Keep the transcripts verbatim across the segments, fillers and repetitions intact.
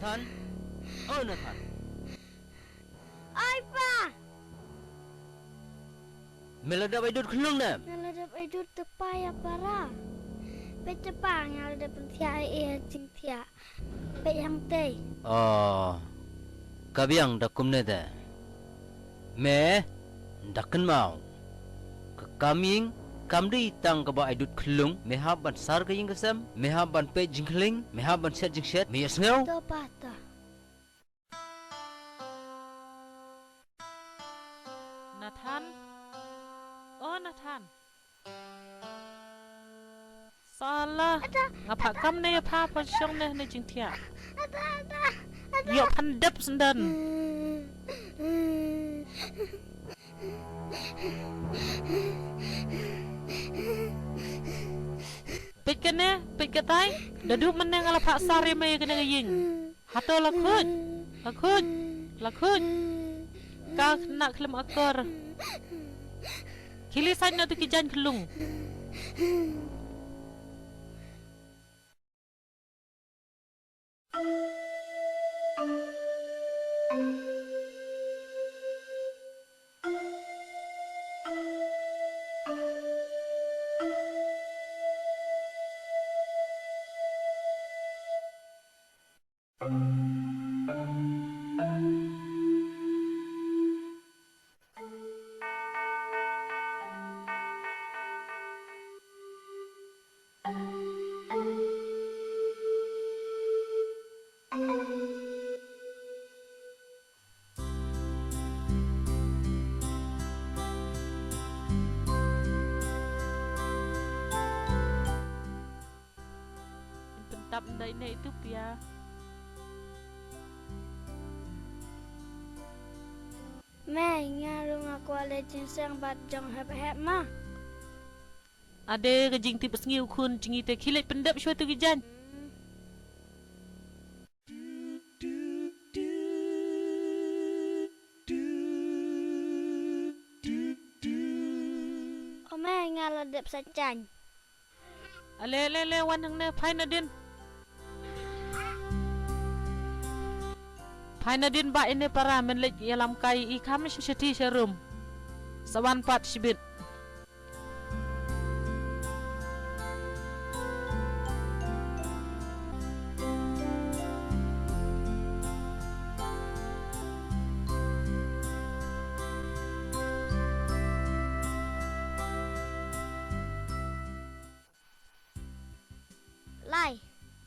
Nathan. Oh, Nathan. Oi, Pa. Me la dep ai dud khyllung ne? Nga la dep ai dud te pa ïa para. Peit te pa, nga la dep pynthiah ïa i ha jingthiah. Peit hangtei. Oh. Ka biang da kumne de. Me da kynmaw. Ka kam ïing kam dei tang kaba ai dud khyllung, me hap ban sar ka ïing ka sem, me hap ban peit jingkhling, me hap ban shet jingshet, me ïohsngew? To pa to. Nathan. Oh, Nathan. Sala. Nga phah kam ne ïa pha, pha shong ne ne jingthiah. Ïoh phan dep syndon. Peit kane, peit katai. Da duk mynne nga la phah sar ïa me ïa kane ka ïing. Hato la khuid? La khuid? La khuid? Ka khynnah khlem akor. Khie leit sait noh ïa tu ki jaiñ khyllung. Pyntap ndai ne itu pia. Me, nga ruh nga kwah leh jingseng bad jong hep hep ma. Ade ka jingtip sngi u khun jong ngi te khie leit pyndep shuwa tu ki jaiñ. O me nga la dep sa jaiñ. Ale, ale, ale, wan hangne, phai nadien. Phai nadien ba ine para men leit ïalam kai i kham shathie sharum. Sa wan pat shibit. Lai,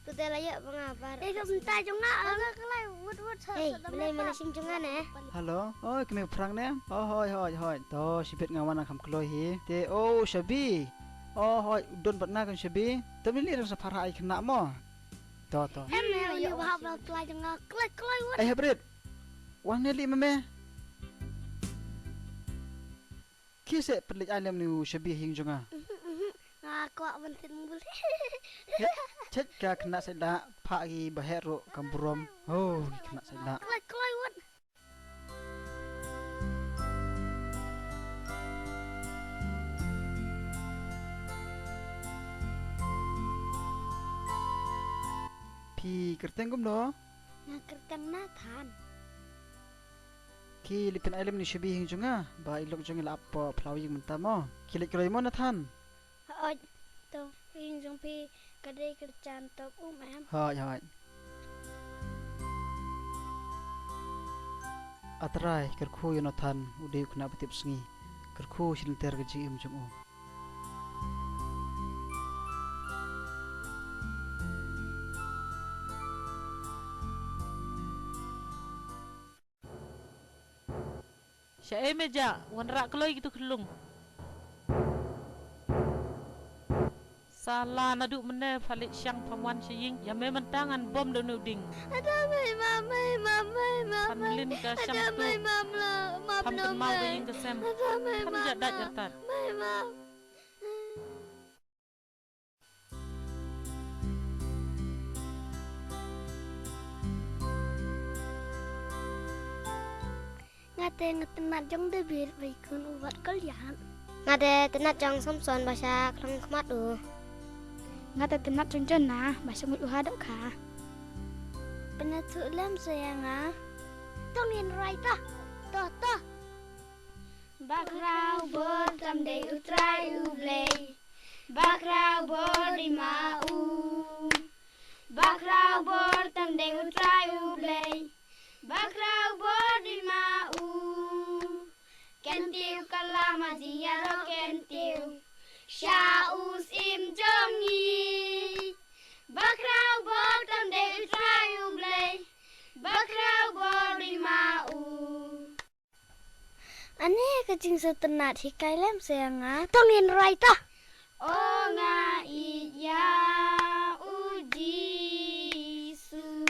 tu te la ïoh ba nga bar. Eh, ka bynta jong nga, ah. Ka lai, wut, wut, sa, eh, sa, balei sa, me la shim jong nga ne? Hello, oi, kmie phrang ne? Oh, hoi, hoi, hoi. To, shibit nga wan kham kloi hi. Te, oh, Shabi. Oh, hoi, don bad nga kan Shabi. Te me leit rang sa phara ai khynnah mo. To, to. Em, me, ïoh ba hap la pla jong nga. Kloi, kloi, wut. Ai haprit. Wan ne leit ma me. Ki se pynleit ai lem ni u Shabi ha ïing jong nga. Mhm, mhm. Nga kwah ban thied mynbul. Chet, chet ka khynnah sait dah, phah ki ba heh ruh kam burom. Oh, ki khynnah sait dah. Kloi, kloi, wut. Phi kyrteng kumno? Nga kyrteng Nathan. Khie leit pyn-ai lem ni Shabi ha ïing jong nga, ba i lok jong i la ap hapoh phyllaw ïing mynta mo. Khie leit kloi mo Nathan. Hooid, to ïing jong phi ka dei kyrchan top um em. Hooid, hooid. A Trai, kyrkhu ïa u Nathan, u dei u khynnah ba tip sngi. Kyrkhu shilynter ka jingim jong u. Shaei me jah, wanrah kloi kitu khyllung. Sala naduh mynne pha leit shang pham wan sha ïing, ïa me mynta ngan bom da une u dieng. Ada mai mam, mai mam, mai mam. Phan mlien ka shang tu. Ada mai mam la, mam. Pham kynmaw ka ïing ka sem. Ada mai mam. Phan jah dait artat. Mai mam. Nga te nga tnat jong David ba i khun u wat Goliath. Nga te tnat jong Samson ba sha khlong khmat u. Nga te tnat jong Jonah ba sha nguid u ha dohkha. Pynïathuh lem sa ïa nga. To ngin rwai to. To, to. Bakhraw bor tam dei U Trai U Blei. Bakhraw bor dei ma u. Bakhraw bor tam dei U Trai U Blei. Bakhraw bor dei ma u. Kyntiew ka la ma jingïaroh kyntiew sha u Syiem jong ngi. Bakhraw bor tam dei U Trai U Blei. Bakhraw bor dei ma u. Ane ka jingsngewtynnat, hikai lem sa ïa nga. To ngin rwai to. O nga ïeit ïa u Jisu,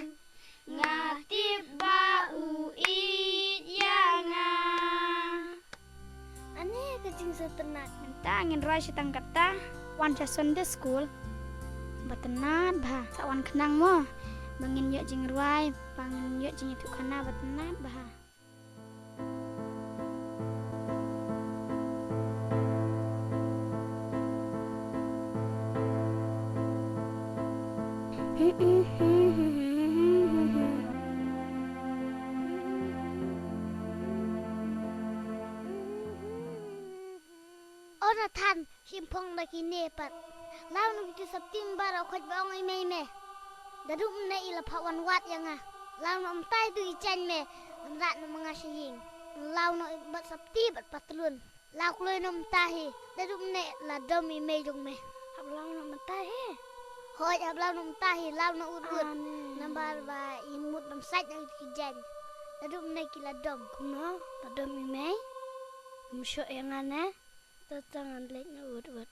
nga tip ba u ïeit ïa nga. Ane ka jingsngewtynnat. Mynta ngin rwai shi tang kata. Wan sha Sunday school. Ba tynnat bha. Sa wan khnang mo. Ba ngin ïoh jingrwai, ba ngin ïoh jingïathuhkhana ba tynnat bha. O Nathan, shim phong da kine pat. Law noh kito ki sopti, baroh khoit ba ong i mei me. Da dup mynne i la phah wan wad ïa nga. Law noh mynta ïa ki jaiñ me. Ngan rah noh ma nga sha ïing. Law noh bad sopti bad patlun. Law kloi noh mynta hi. Da dup mynne la dom i mei jong me. Hap law noh mynta hi. Hooid, hap law noh mynta hi, law noh ut ut. Ane. Namar ba i mut ban sait na kito ki jaiñ. Da dup mynne ki la dom. Kumno? La dom i mei? Ym shoh ïa nga ne? To to ngan leit noh ut ut.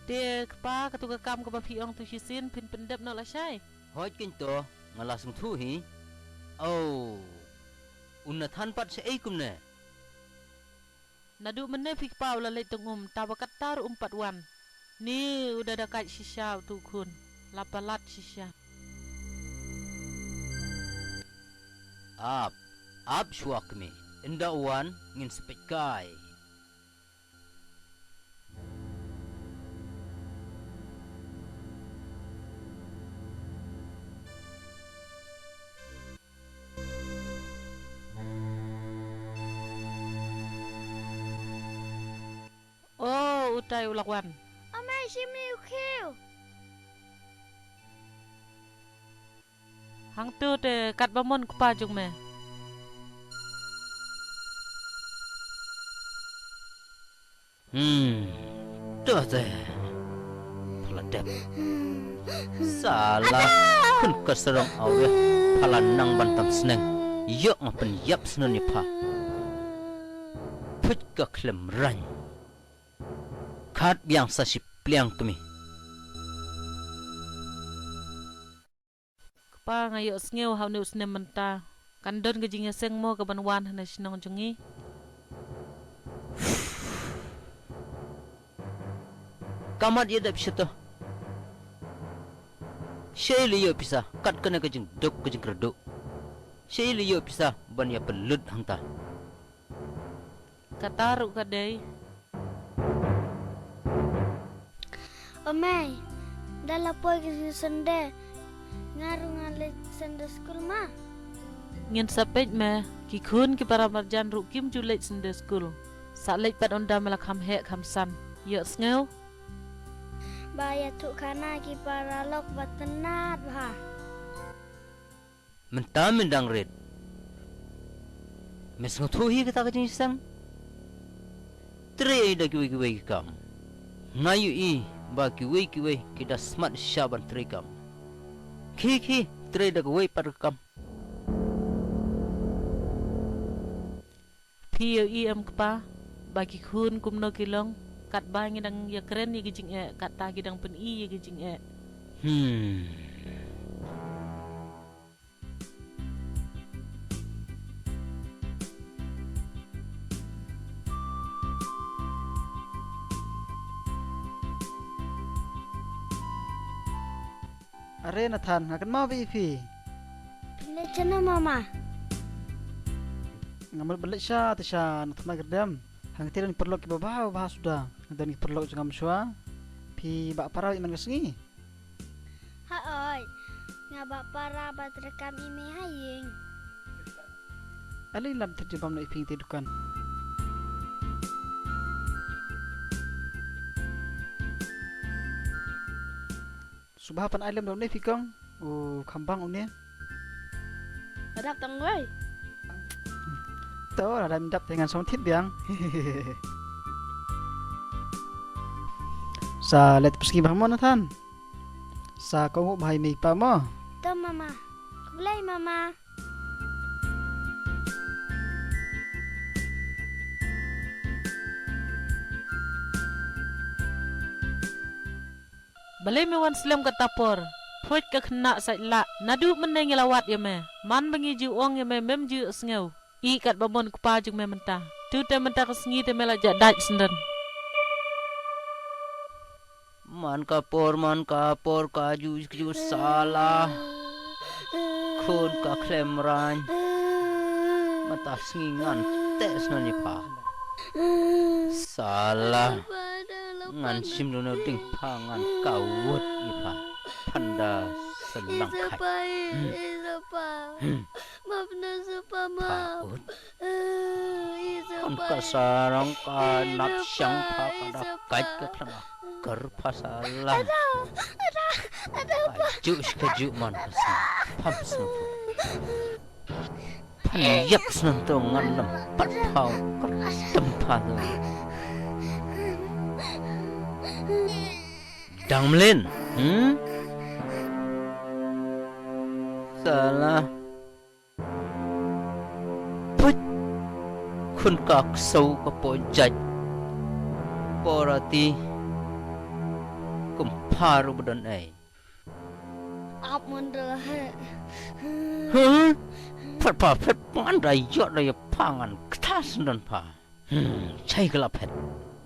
Te kpa, kato ka kam kaba phi ong tu shisien phin pyndep noh lashai? Hooid keiñ to, nga la sngewthuh hi. Oh, u Nathan pat shaei kumne? Naduh mynne phi kpa u la leit tang um, tang ba katta ruh um pat wan. Ni u da da kait shisha utu u khun. La palat shisha. Ap, ap shuwa kmie. Ynda u wan ngin sa peit kai. O, utai u la wan. O mei, shim ïa u khiew. Hangto te katba mon kpa jong me. Hmm. To te. Pha la dep. Sala. Khun ka sarong awria. Pha la nang ban tam sneng. Ïoh nga pynïap sneng ïa pha. Phuit ka khlem rang. Khat biang sa shi pliang kmie. Kpa, nga ïohsngew ha une u snem mynta kan don ka jingïaseng mo kaban wan ha na shnong jong ngi. Ka mat ïa dep shata. Shaei la ïoh pisa kat kane ka jingduk ka jingkyrduh. Shaei la ïoh pisa ban ïa pynlut hangta. Kata ruh ka dei. O mei, da la poi ka Sunday, nga ruh ngan leit Sunday school ma. Ngin sa peit me, ki khun ki para marjan ruh kim ju leit Sunday school. Sa leit pat ynda me la kham heh kham san. Ïohsngew? Ba ïathuhkhana ki paralok ba tynnat bha. Mynta me dang rit. Me sngewthuh hi kata ka jingshisha? Trei da kiwei kiwei ki kam. Nga ïohi ba kiwei kiwei ki da smat shisha ban trei kam. Khie khie, trei da kawei pat ka kam. Phi ïohi em kpa, ba ki khun kumno ki long, katba ngi dang ïakren ïa ki jingeh, kata ki dang pyni ïa ki jingeh. Hmm. Are Nathan, nga kynmaw ba ïa phi. Phi leit shano mama? Nga mut ban leit sha te sha Nathan Gardem. Hangtei don ki paralok kiba bha bha suda. Don ki paralok jong nga mynshuwa. Phi bah para ïa man ka sngi. Haoid, nga bah para ba treikam ïa me ha ïing. Ale lam tyrjebam na iping te dukan. Subha pan ailem dom ne phi kong. U kham bang une. Adap tang wei. To la dam dap te ngan song thit biang. Sa let pski bang mo Nathan. Sa ko mu bhai mei pa mo. To mama. Khublei mama. Balei me wan slem kata por? Phuid ka khynnah sait lah. Naduh mynne ngi la wad ïa me. Man ba ngi ju ong ïa me mem ju sngew. I kat ba mon kpa jong me mynta. Tu te mynta ka sngi te me la jah dait sendon. Man ka por, man ka por, ka ju, ju sala. Khun ka khlem rang. Mynta sngi ngan teh snon ïa pha. Sala. Ngan shim duna ding pha ngan kawut ïa pha. Phanda selang khai. Hmm. Hmm. Pha ut. Khun ka sarong ka nap shang pha ka da kait ka khlem akar pha sala. Ka ju shi ka ju man ka sna. Pham sna pha. Phan yak sna to ngan lem pat pha ka tem pha to. Dang mlin. Hmm? Sala. Put. Khun ka ksew ka poi jait. Porati. Kumphar u bdon ei. Ap mon da la he. Huh? Phet pa phet pan da yot da ya pangan ktas don pa. Hmm, chai ka la phet.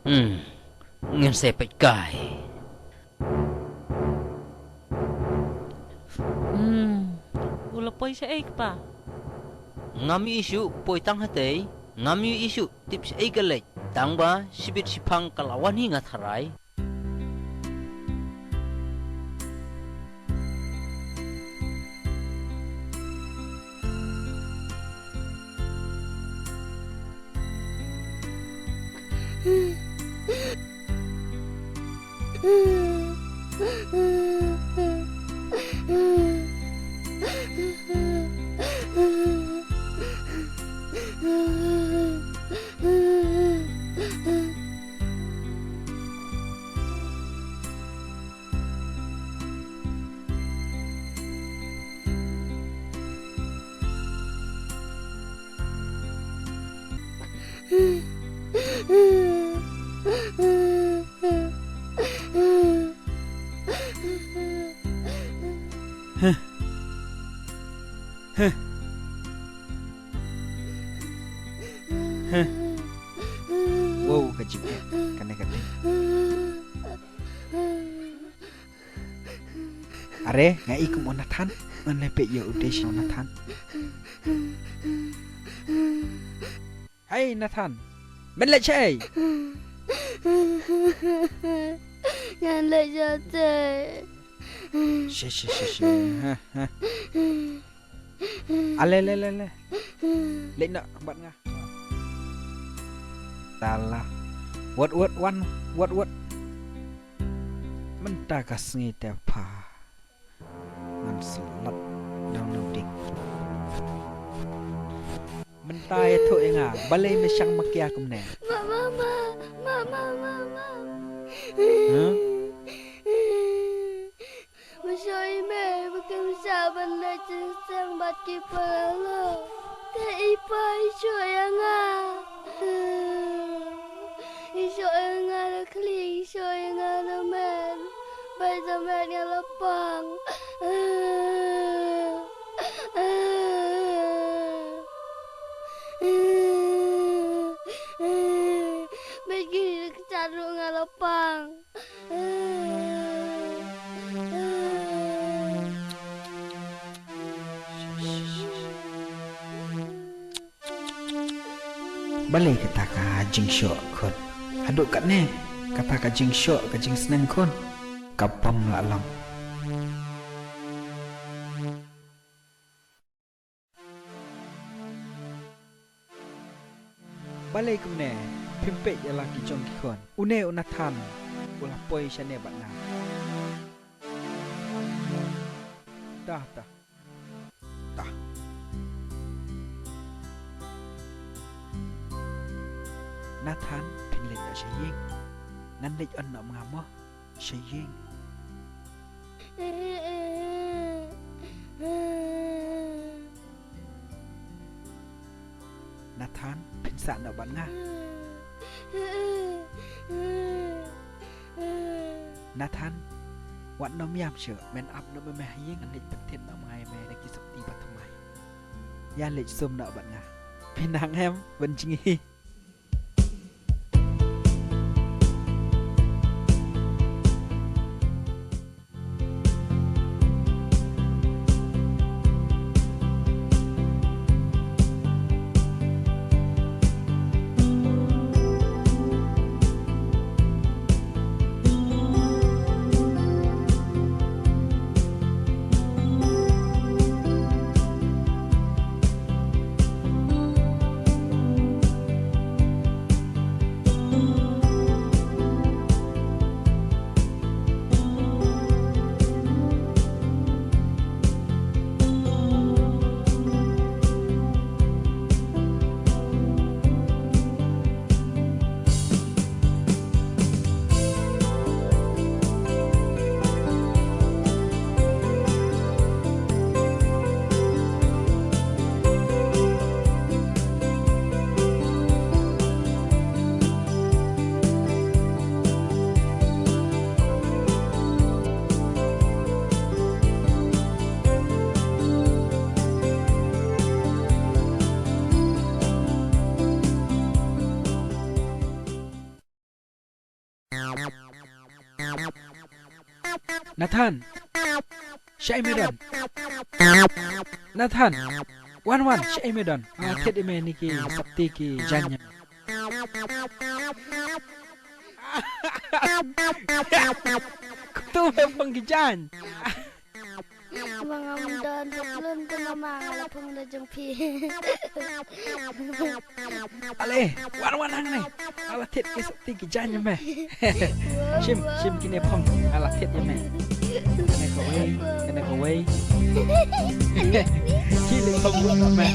Hmm. Ngin se peit kai. Hmm. U la poi shaei kpa? Ngam ïohi shuh poi tang hatei. Ngam ïohi shuh tip shaei ka leit. Tang ba shibit shiphang ka la wan hi nga tharai. Huh. Huh. Wow, ka jingeh kane ka ding. Are, nga i kum u Nathan. Ngan leh peit ïa u dei sha u Nathan. Hei Nathan. Men leh shaei? Ngan leh shatei. She, she, she, she. Ha, ha. Ale, le, le, le. Leit noh bad nga. Tala. Wat, wat, wan, wat, wat. Mynta ka sngi te pha ngan slot dang nang ding. Mynta ïathuh ïa nga balei me shang makia kumne. Ma, ma, ma, ma, ma, ma, ma. Huh? Mynshuwa i mei ba kim shah ban leit jingseng bad ki paralok. Te i pa i shu ïa nga. I shu ïa nga da khlieh, i shu ïa nga da met. Bad da met nga la pang. Bad ki da kjat ruh nga la pang. Balei kata ka jingshoh khun? Haduh katne kata ka jingshoh ka jingsneng khun ka bym lah long. Balei kumne phim peit ïa la ki jong ki khun? Une u Nathan u la poi shane bad nga. Tah tah. Tah. Nathan, phin leit noh sha ïing. Ngan leit on noh ma nga mo sha ïing. Nathan, phin sah noh bad nga. Nathan, wat nym ïam shuh, men ap noh ma me ha ïing, ngan leit pyntip noh ma nga ïa me da ki sopti ba thymmai. Ïa leit sum noh bad nga. Phin nang em ban jngi. Nathan, shaei me don? Nathan, wan wan, shaei me don? Nga la thied ïa me ïa kine ki sopti ki jaiñ. Katu me phong ki jaiñ. Ma ngam don hok lun, te mama nga la phong da jong phi. Ale, wan wan hangne. Nga la thied ki sopti ki jaiñ ïa me. Shim, shim kine phong nga la thied ïa me. Kane kawei, kane kawei. Ki lei phong lut me.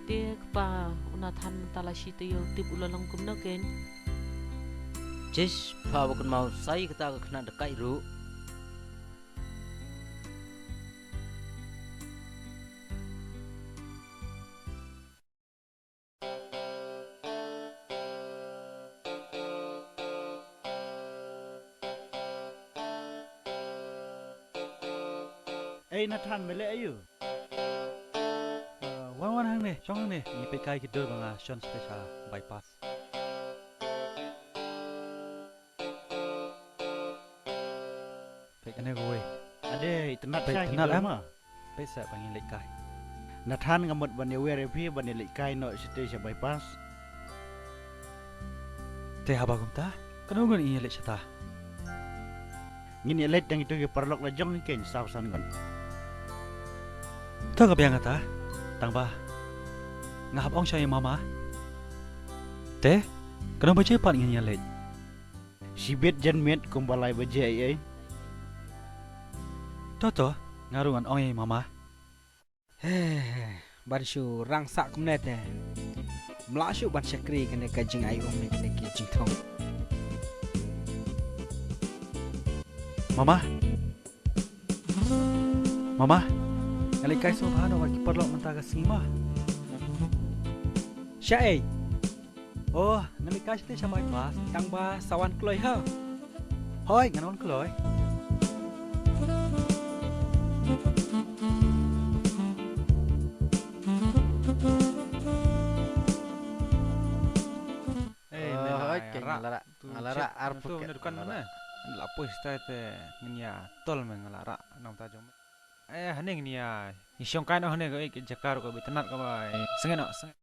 Te kpa, u Nathan mynta la shi taïew, tip u la long kumno kein? Jish, pha ba kynmaw sa ïa kata ka khynnah dakaid ruh. Ei Nathan, me leh aïu? Uh, wan wan hangne, shong hangne. Ngi peit kai ki dur ba nga shon sha bypass. Peit kane kawei. Ade, itynnad. Peit, sha ki itynnad dur em? Ma. Peit sa ba ngin leit kai. Nathan, nga mut ban ïawer ïa phi ban ïaleit kai noh shatei sha bypass. Te haba kumta, kano ngun ngin ïaleit shata? Ngin ïaleit tang ito ki paralok la jong ki keiñ saw san ngut. To ka biang kata, tang ba nga hap ong sha ïa mama. Te, kano baje pat ngin ïaleit? Shibit janmiet kumba lai baje ei ei. To to, nga ruh ngan ong ïa mama. He, ban shu rang sah kumne te. Mlah shu ban shakri kane ka jingai um ne kane ki jingthung. Mama. Mama. Nga leit kai sngewbha noh bad ki paralok mynta ka sngi ma. Sha ei? Oh, nga leit kai shatei sha bypass. Tang ba sa wan kloi ha. Hoi, ngan wan kloi. Eh, oh, hoi, nga la rah. Nga la rah ar phuket. Dukan mana? La poi stai te ngin ïa tol me nga la rah. Nang ta jong me. Eh, hane ngin ïa. Ngi shong kai noh hane ka jaka ruh ka bit tnat ka ba. Sngewbha noh, sngewbha.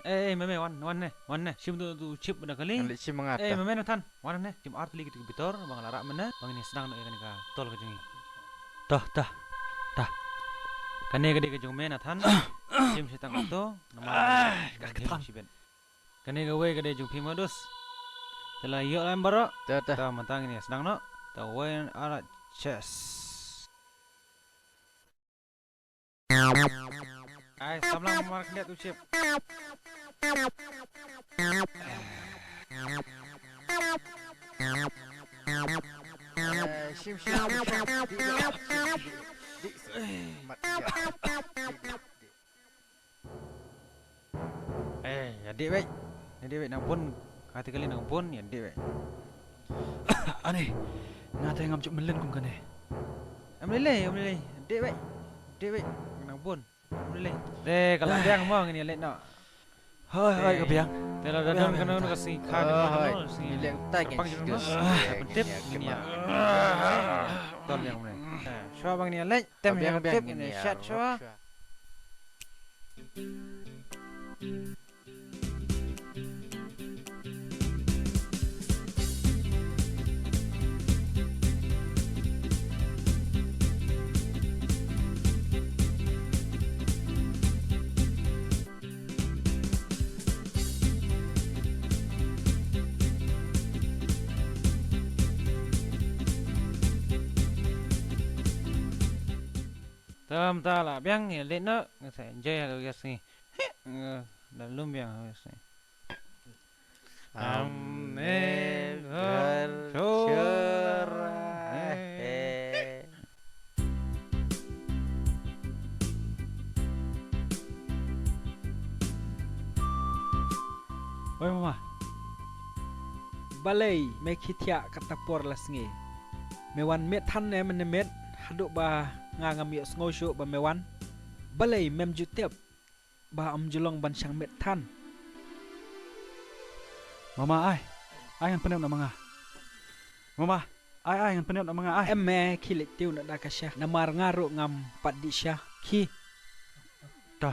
Eh, eh, me me wan, wan ne, wan ne. Shim tu, tu chip na kali. Ngan leit shim nga. Eh, me me Nathan, wan ne. Shim ar tylli ki tu bitor, ba nga la rah mynne, ba ngin sdang noh ïa kane ka tol ka jong ngi. Tah, tah, tah. Kane ka dei ka jong me Nathan. Shim shi tang to, namar ka kthan. Kane kawei ka dei jong phi Madus. Te la ïoh lem baroh. Te, te. Ta mynta ngin ïa sdang noh. Ta wei ara chess. Ai, samla mar khyndiat u chip. Eh, shim, shim, shim, shim. Di, di, di, di. Mat, ya. Di, di, di. Eh, ïa dih wei. Ïa dih wei nang bun. Kata kali nang bun, ïa dih wei. Ani, nga te ngam ju mlien kum kane. Em lei lei, em lei lei. Dih wei. Dih wei. Nang bun. Em lei lei. Deh, ka la biang mo ngin ïa leit noh. Hoi, hoi, ka biang. Te la da don kano kano ka sngi kha. Hoi, hoi. Ngi leh tai ka pang jong nos. Pyntip ngin ïa. Ton ïa ngam lei. Eh, shuwa ba ngin ïa leit. Tem biang, biang, biang, biang, biang, biang, biang, biang. Tam ta la biang ïa leit noh, nga sa enjoy ïa ka sngi. He, nga da lum biang ha ka sngi. Amne ghar chora hai. Oi mama. Balei me khie thiah kata por la sngi? Me wan miet than ne mynne miet haduh ba nga ngam ïohsngew shuh ba me wan. Balei mem ju tip ba ym ju long ban shang miet than? Mama ai, ai ngan pynim na ma nga. Mama, ai ai ngan pynim na ma nga ai. Em me khie leit tiew na da ka sha namar nga ruh ngam pat dih sha. Khie. Ta.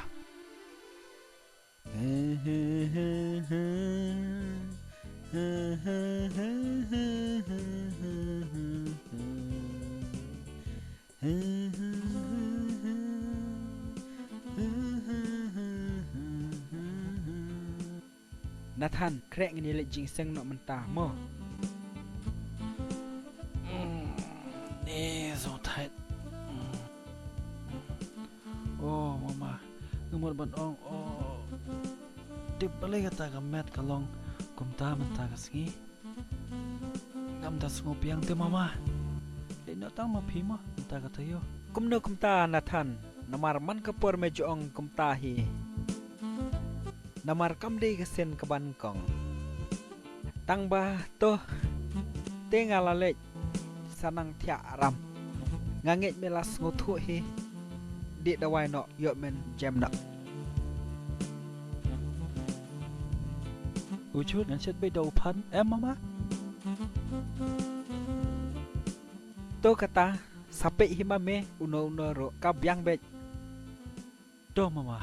Nathan, khreh ngin ïa leit jingseng noh mynta mo. Mm, ne zong thait. Mm. Oh, mama, nga mut ban ong, oh. Tip balei kata ka met ka long kumta mynta ka sngi. Ngam da sngew biang te mama. Leit noh tang ma phi mo mynta ka taïew. Kumno kumta Nathan, namar man ka por me ju ong kumta hi. Namar kam dei ka sien ka ban kong. Tang ba to te nga la leit sa nang thiah aram. Nga ngeit me la sngewthuh hi. Dih dawai noh ïoh men jem noh. U Jun, ngan shet beit da u Phan. Em, mama. To kata, sa peit hi ma me, uno uno ruh ka biang beit. To mama.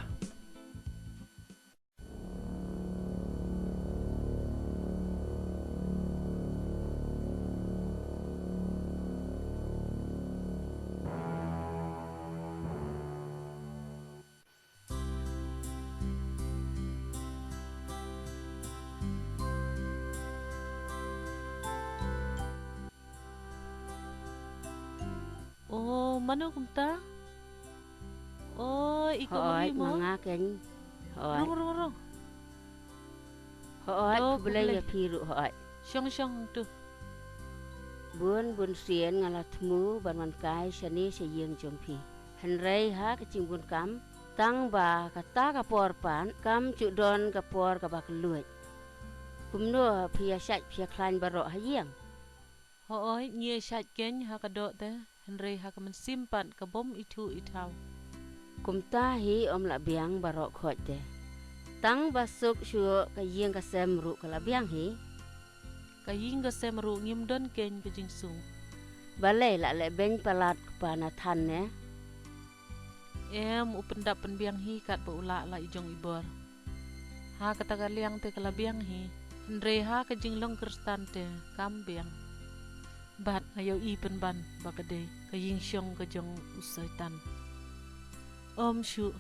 O, mano kumta? O, i ka Hooid, mami mo? Ma nga keiñ. Hooid. Rung, rung, rung. Hooid, to, khublei, khublei ïa phi ruh, hooid. Shong, shong, to. Bun, bun sien nga la thmu ban wan kai shane sha ïing jong phi. Hynrei ha ka jingbun kam, tang ba kata ka por pat, kam ju don ka por kaba kylluid. Kumno phi ïa shait phi ïa khlaiñ baroh ha ïing? Hooid, ngi ïa shait keiñ ha ka doh te, hynrei ha ka mynsiem pat ka bym ithuh ithaw. Kumta hi ym lah biang baroh khoit te. Tang ba suk shuh ka ïing ka sem ruh ka la biang hi. Ka ïing ka sem ruh ngim don keiñ ka jingsuk. Balei la leh beiñ palat kpa Nathan ne? Em, u pyndap pynbiang hi katba u lah la i jong i bor. Ha kata ka liang te ka la biang hi. Hynrei ha ka jinglong Khristan te kam biang. Bad nga ïohi pynban ba ka dei ka ïing shong ka jong u Soitan. Ym shuh,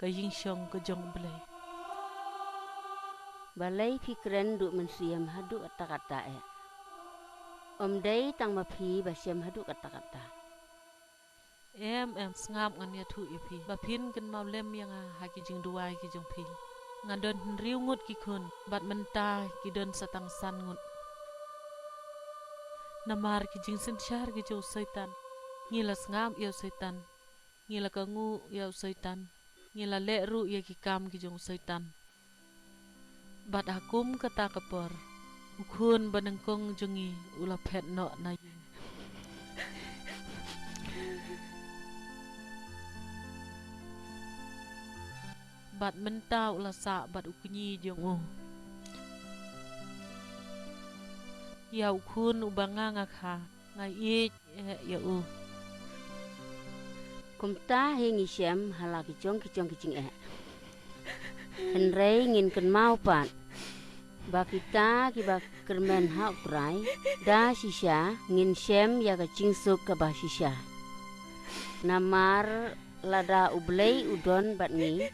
ka ïing shong ka jong U Blei. Balei phi kren duh mynsiem haduh katta katta eh? Ym dei tang ma phi ba shem haduh katta katta. Em, em, sngap, ngan ïathuh ïa phi ba phin kynmaw lem ïa nga ha ki jingduwai ki jong phi. Nga don hynriew ngut ki khun, bad mynta ki don sa tang san ngut. Namar ki jingsynshar ki jong u Soitan, ngi la sngap ïa u Soitan, ngi la kohnguh ïa u Soitan, ngi la leh ruh ïa ki kam ki jong u Soitan. Bad ha kum kata ka por, u khun ba nyngkong jong ngi u la phet noh na ïing. Bad mynta u la sah bad u kñi jong u. Ïa u khun uba nga nga kha, nga ïeit eh ïa u. Kumta hi ngi shem ha la ki jong ki jong ki jingeh. Hynrei ngin kynmaw pat ba kita kiba kyrmen ha U Trai, da shisha ngin shem ïa ka jingsuk kaba shisha. Namar lada U Blei u don bad ngi,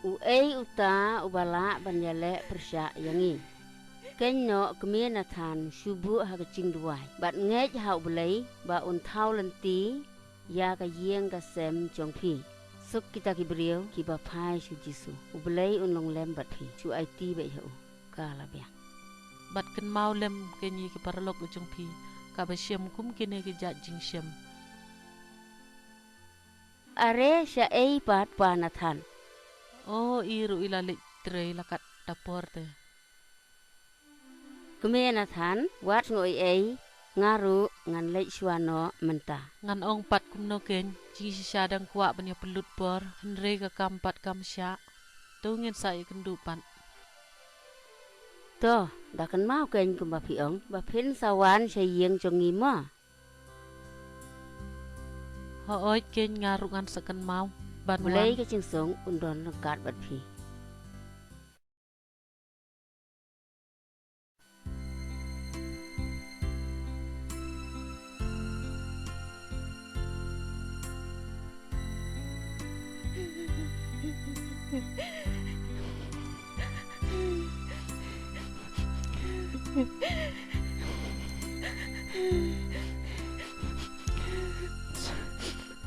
uei uta uba lah ban ïaleh pyrshah ïa ngi? Kynnoh kmie Nathan, shu buh ha ka jingduwai bad ngeit ha U Blei ba un thaw lynti ïa ka ïing ka sem jong phi. Suk kita ki briew kiba phai sha U Jisu. U Blei un long lem bad phi. Shu aiti beit ha u. Ka la biang. Bad kynmaw lem keiñ ïa ki paralok jong phi, kaba shem kum kine ki jait jingshem. Are shaei pat pa Nathan? O, i ruh i la leit trei la katto por te. Kmie Nathan, wat sngew ei ei, nga ruh ngan leit shuwa noh mynta. Ngan ong pat kumno keiñ, jingshisha dang kwah ban ïa pynlut por, hynrei ka kam pat kam shah. To ngin sa ïakynduh pat. To, da kynmaw keiñ kumba phi ong, ba phin sa wan sha ïing jong ngi mo. Hooid keiñ, nga ruh ngan sa kynmaw ban wan. Blei ka jingsuk un don ryngkat bad phi.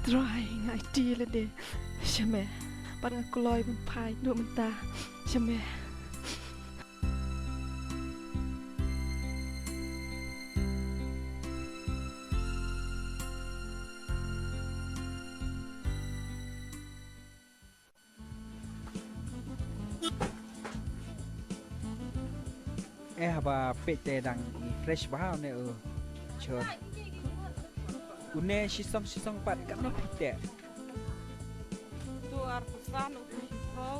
Trai, nga aiti lade sha me. Bad nga kloi ban phai naduh mynta sha me. Eh, haba peit te dang i fresh bha une u chor. Une shisong shisong pat katno phi te. Tu ar pusan u phi ho.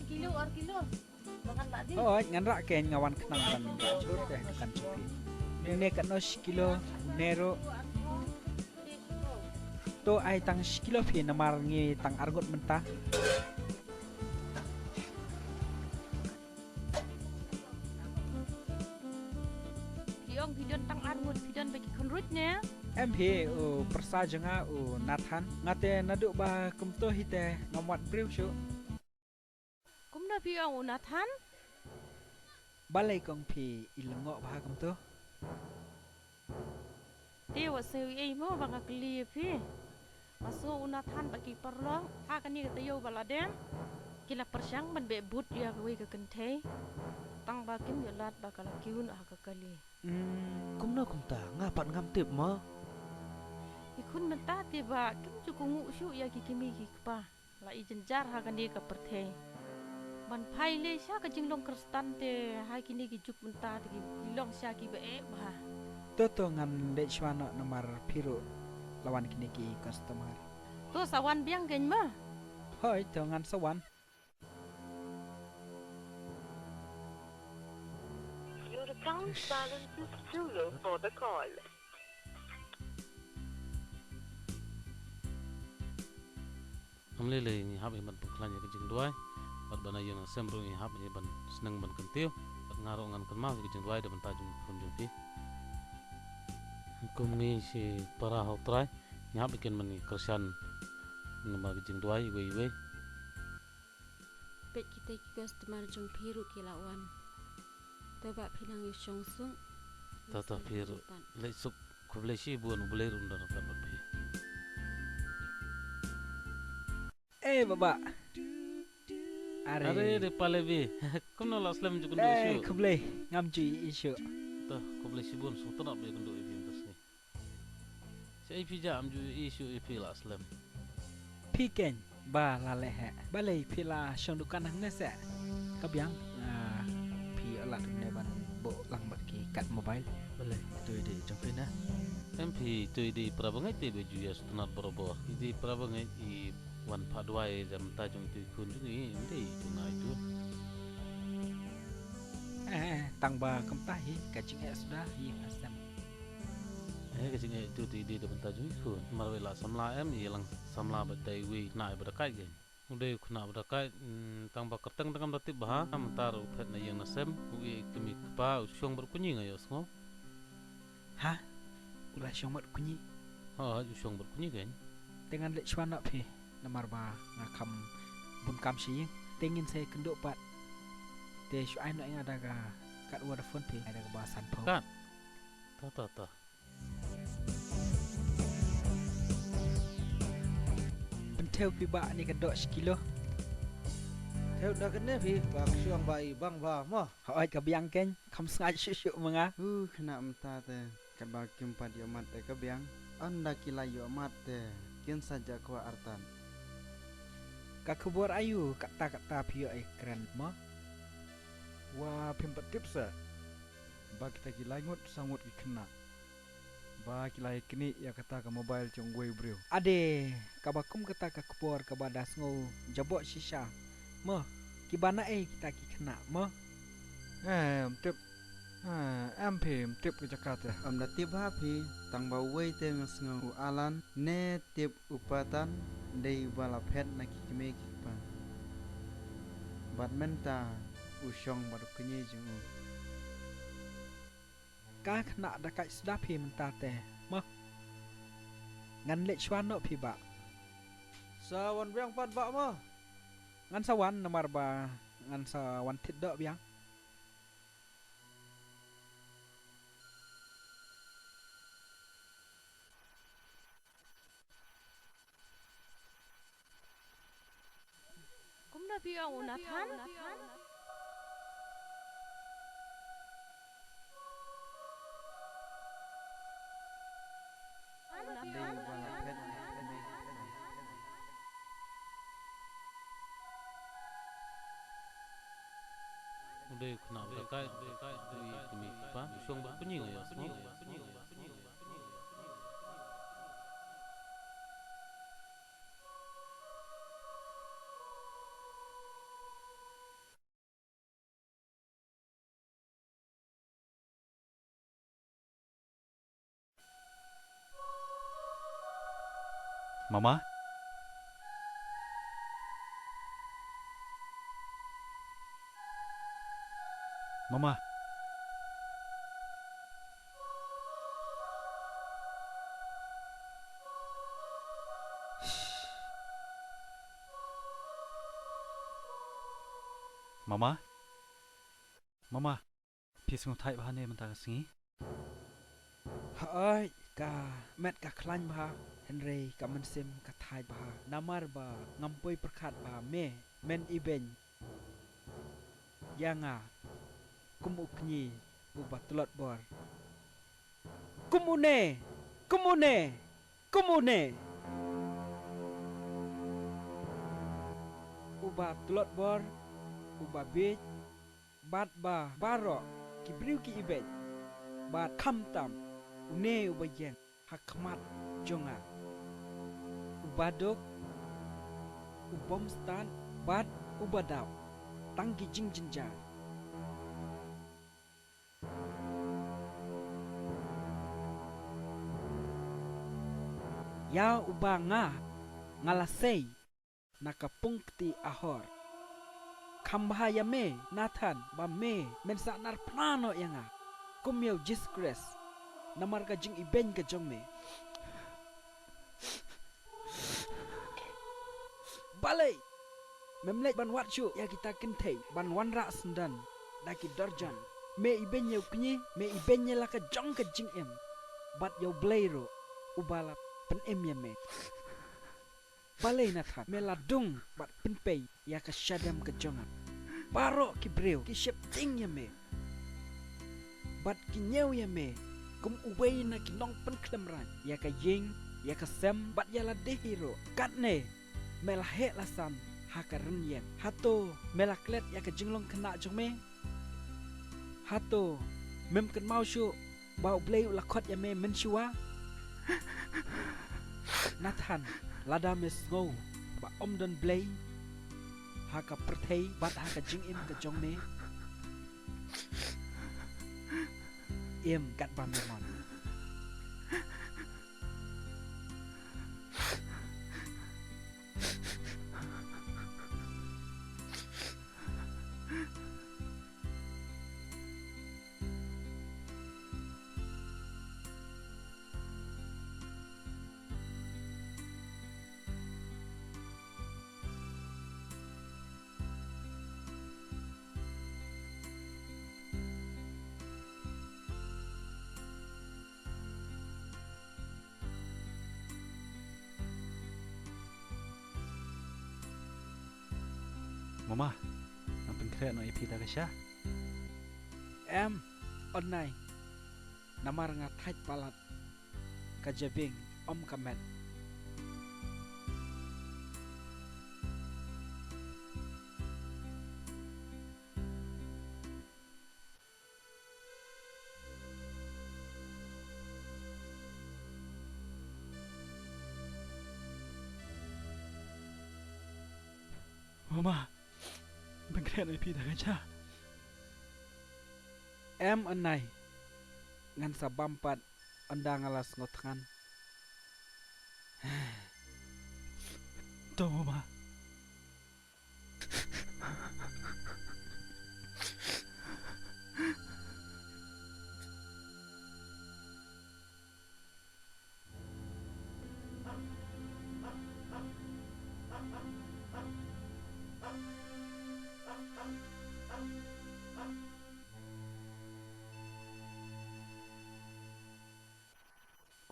Kilo, ar kilo. Hooid, ngan rah kein, nga wan khnang ban rah jhur te dukan jong phi. Une katno shi kilo, une ruh. To ai tang shi kilo phi namar ngi tang arngut mynta. Phi ong phi don tang arngut, phi don ba ki khynruit ne? Em phi, u pyrsa jong nga u Nathan. Nga te naduh ba kumto hi te ngam wad briew shuh. Kumno phi ong u Nathan? Balei kong phi i lyngngoh bha kumto? Te wat sngew ei mo ba nga kylli ïa phi. Nga sngew u Nathan bad ki paralok ha kane ka taïew ba la dep ki la pyrshang ban beh bud ïa kawei ka kynthei. Tang ba kim ïoh lad ba ka la kiew noh ha ka kali. Hmm, kumno kumta nga pat ngam tip mo. Ki khun mynta te ba kim ju kohnguh shuh ïa ki kmie ki kpa. La i jynjar ha kane ka pyrthei. Ban phai lei sha ka jinglong Khristan te ha kine ki juk mynta te ki long sha ki ba eh bha. To to ngan leit shuwa noh namar phi ruh la wan kine ki customer. To sa wan biang kein ma. Hooid to ngan sa wan. Your account balance is too low for the call. Kam lei lei ngi hap ïa ban pynkhlaiñ ïa ka jingduwai bad ban ïa na sem ruh ngi hap ïa ban sneng ban kyntiew bad nga ruh ngan kynmaw ïa ka jingduwai da bynta jong phone jong phi. Kum ngi shi para ha U Trai ngi hap ïa kin ban ngi kyrshan namar ka jingduwai iwei iwei. Peit kita ki customer jong phi ruh ki la wan. To ba phi nang ïa shong suk. Ta ta phi ruh. Leit suk khublei shibun U Blei ruh un don ryngkat bad phi. Eh baba. Are. Are de pale bi. Kumno la slem ju kynduh shuh. Eh khublei ngam ju ïohi shuh. Ta khublei shibun sngewtynnat ba ïa kynduh ïa phi mynta sngi. Sa ïa phi jam ju ïa shu ïa phi la slem. Phi kein ba la leh heh. Balei phi la shong dukan hangne se? Ka biang. Ah, phi ïoh lad hangne ban buh lang bad ki kat mobile. Balei? Itu i dei jong phi na. Em phi itu i dei para bangeit te ba ju ïa sngewtynnat barabor. I dei para bangeit i wan phah duwai da mynta jong itu i khun jong i. Em dei itu nga itu. Eh, tang ba kumta hi ka jingeh suda hi ha sem. Eh, ka jingeh itu te i dei da bynta jong i khun. Namar ba i la samla em, i la samla bad dei iwei i khynnah ba da kait kein. U dei u khynnah ba da kait, mm, tang ba kyrteng tang kam da tip bha, mynta ruh u phet na ïing na sem, u ïeit kum i kpa, u shong bad u kñi nga ïohsngew. Ha? U la shong bad u kñi? Ha, u shong bad u kñi kein. Te ngan leit shuwa noh phi, namar ba nga kham bun kam sha ïing. Te ngin sa ïakynduh pat. Te shu ai noh ïa nga da ka kat Vodafone phi, ai da kaba sanphew. Kat. Ta, ta, ta. Pynthew phi ba ne ka doh shi kilo. Thew da kane phi ba ka shuwa ba i bang ba mo. Hooid ka biang kein, kham sngaid shuh shuh ma nga. Hu, khynnah mynta te, katba kim pat ïoh mat te ka biang. Ynda ki la ïoh mat te, kin sa jah kwah artat. Ka khubor aïu, katta katta phi ïoh ïakren mo. Wa phim pat tip sa. Ba kita ki lai ngut saw ngut ki khynnah. Ba ki la ïa knieh ïa kata ka mobile jong uwei u briew. Ade, kaba kum kata ka khubor kaba da sngew jaboh shisha. Mo, kiba naei kita ki khynnah, mo? Eh, em tip. Eh, em phi, em tip ka jaka te. Em da tip ha phi, tang ba uwei te nga sngew u Alan, ne tip u Patan, dei uba la phet na ki kmie ki kpa. Bad mynta, u shong bad u kñi jong u. Ka khynnah da kait suda phi mynta te. Mo. Ngan leit shuwa noh phi ba. Sa wan biang pat ba mo. Ngan sa wan namar ba ngan sa wan thied doh biang. Kumno phi ong u Nathan? U dei u khynnah ba da kait, u ïeit kum i kpa, u shong bad u kñi nga ïohsngew. Mama? Mama? Mama? Mama? Phi sngewthait bha ne mynta ka sngi? Hooid, ka met ka khlaiñ bha, hynrei ka mynsiem ka thait bha. Namar ba ngam poi pyrkhat ba me men ibeiñ ïa nga kum u kñi uba tlot bor. Kum une, kum une, kum une. Uba tlot bor, uba bieit, bad ba baroh ki briew ki ibeiñ, bad khamtam une uba ïeng ha khmat jong nga. Uba duk, u bym stad, bad uba daw tang ki jingjynjar. Ïa uba nga, nga la sei na ka pung kti ahor. Kham bha ïa me, Nathan, ba me men sa nar phna noh ïa nga kum ïa u Jisu Khrist namar ka jingibeiñ ka jong me. Balei mem leit ban wad shuh ïa kita kynthei ban wanrah syndon da ki dorjan? Me ibeiñ ïa u kñi, me ibeiñ ïa la ka jong ka jingim, bad ïa U Blei ruh uba la pynim ïa me. Balei Nathan me la dung bad pynpei ïa ka shadem ka jong nga? Baroh ki briew ki sheptieng ïa me bad ki ñiew ïa me kum uwei na ki nongpynkhlem rang ïa ka ïing, ïa ka sem bad ïa lade hi ruh. Katne me la heh la san ha ka rynïeng. Hato me la klet ïa ka jinglong khynnah jong me? Hato mem kynmaw shuh ba U Blei u la khot ïa me mynshuwa? Nathan, lada me sngew ba ym don Blei ha ka pyrthei bad ha ka jingim ka jong me, im katba me mon. Mama, ngan pynkhreh noh ïa phi da ka sha. Em, Onnai. Namar nga thait palat, ka jabieng ym ka met. Mama, pynkhreh noh ïa phi da ka sha. Em Onnai, ngan sa bam pat ynda nga la sngewthngan. To Mama.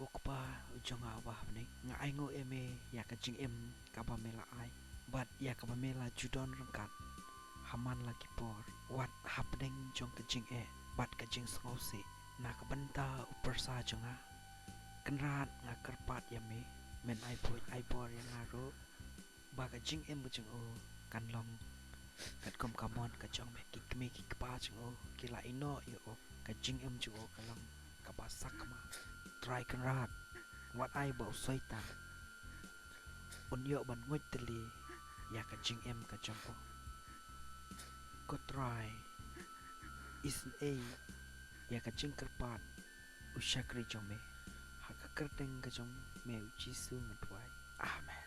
Ko Kpa u jong nga uba ha bneng, nga ainguh ïa me ïa ka jingim kaba me la ai bad ïa kaba me la ju don ryngkat ha man la ki por, wat hapdeng jong ka jingeh bad ka jingsngewsih. Na ka bynta u pyrsa jong nga, Kynrad, nga kyrpad ïa me, men ai buit ai bor ïa nga ruh, ba ka jingim ka jong u kan long katkum ka mon ka jong me. Ki kmie ki kpa jong u ki la ïehnoh ïa u, ka jingim jong u ka long kaba sakma. Trai Kynrad, wat ai ba u Soitan un ïoh ban nguid tylli ïa ka jingim ka jong u. Ko Trai, isynei ïa ka jingkyrpad u shakri jong me, ha ka kyrteng ka jong me u Jisu nga duwai. Amen.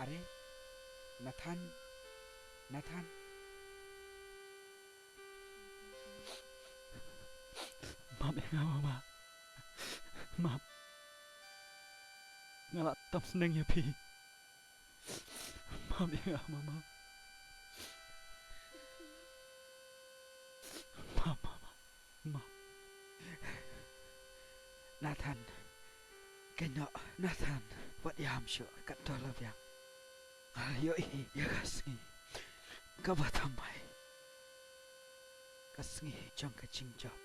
Are, Nathan, Nathan. Map ïa nga, mama. Map. Nga la tam sneng ïa phi. Map ïa nga, mama. Map, mama. Map. Nathan. Kynnoh, Nathan. Wat ïam shuh, katto la biang. Nga la ïohi ïa ka sngi kaba thymmai. Ka sngi jong ka jingjop.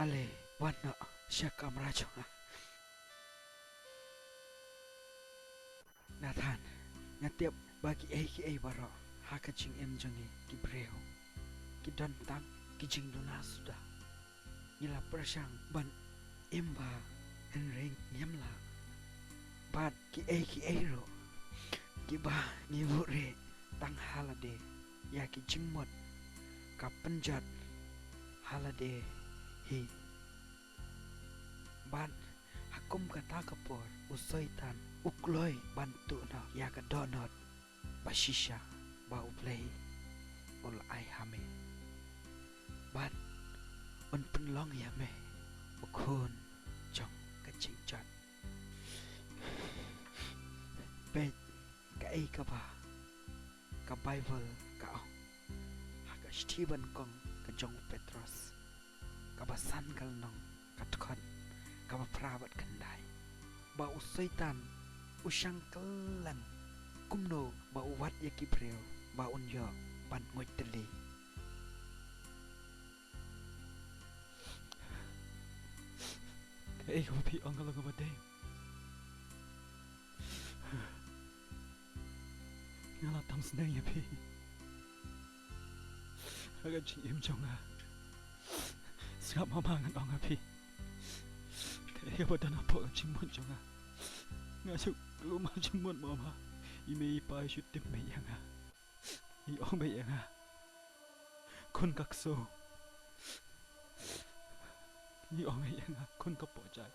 Ale, wan noh sha kamra jong nga. Nathan, nga tip ba kiei kiei baroh ha ka jingim jong ngi ki briew ki don tang ki jingduna suda. Ngi la pyrshang ban im bha hynrei ngim lah. Bad kiei kiei ruh kiba ngi buhrieh tang ha lade ïa ki jingmut ka pynjot ha lade hi. Bad ha kum kata ka por u Soitan u kloi ban tuh noh ïa ka dohnud ba shisha ba U Blei u la ai ha me. Bad un pynlong ïa me u khun jong ka jingjot. Peit kaei kaba ka Baibl ka ong ha ka shithi ba nyngkong ka jong u Petros, kaba san ka lynnong, ka dkhot kaba phra bad khyndai, ba u Soitan u shang kylleng kumno ba u wad ïa ki briew ba un ïoh ban nguid tylli. Kaei kaba phi ong ka long kaba dei. Nga la tam sneng ïa phi ha ka jingim jong nga. Sngap mama, ngan ong ha phi. Kaei kaba don hapoh ka jingmut jong nga, nga shu khlem ha jingmut mama. I mei i pa i shu tip beit ïa nga. I ong beit ïa nga khun ka ksew. I ong beit ïa nga khun ka pohjait.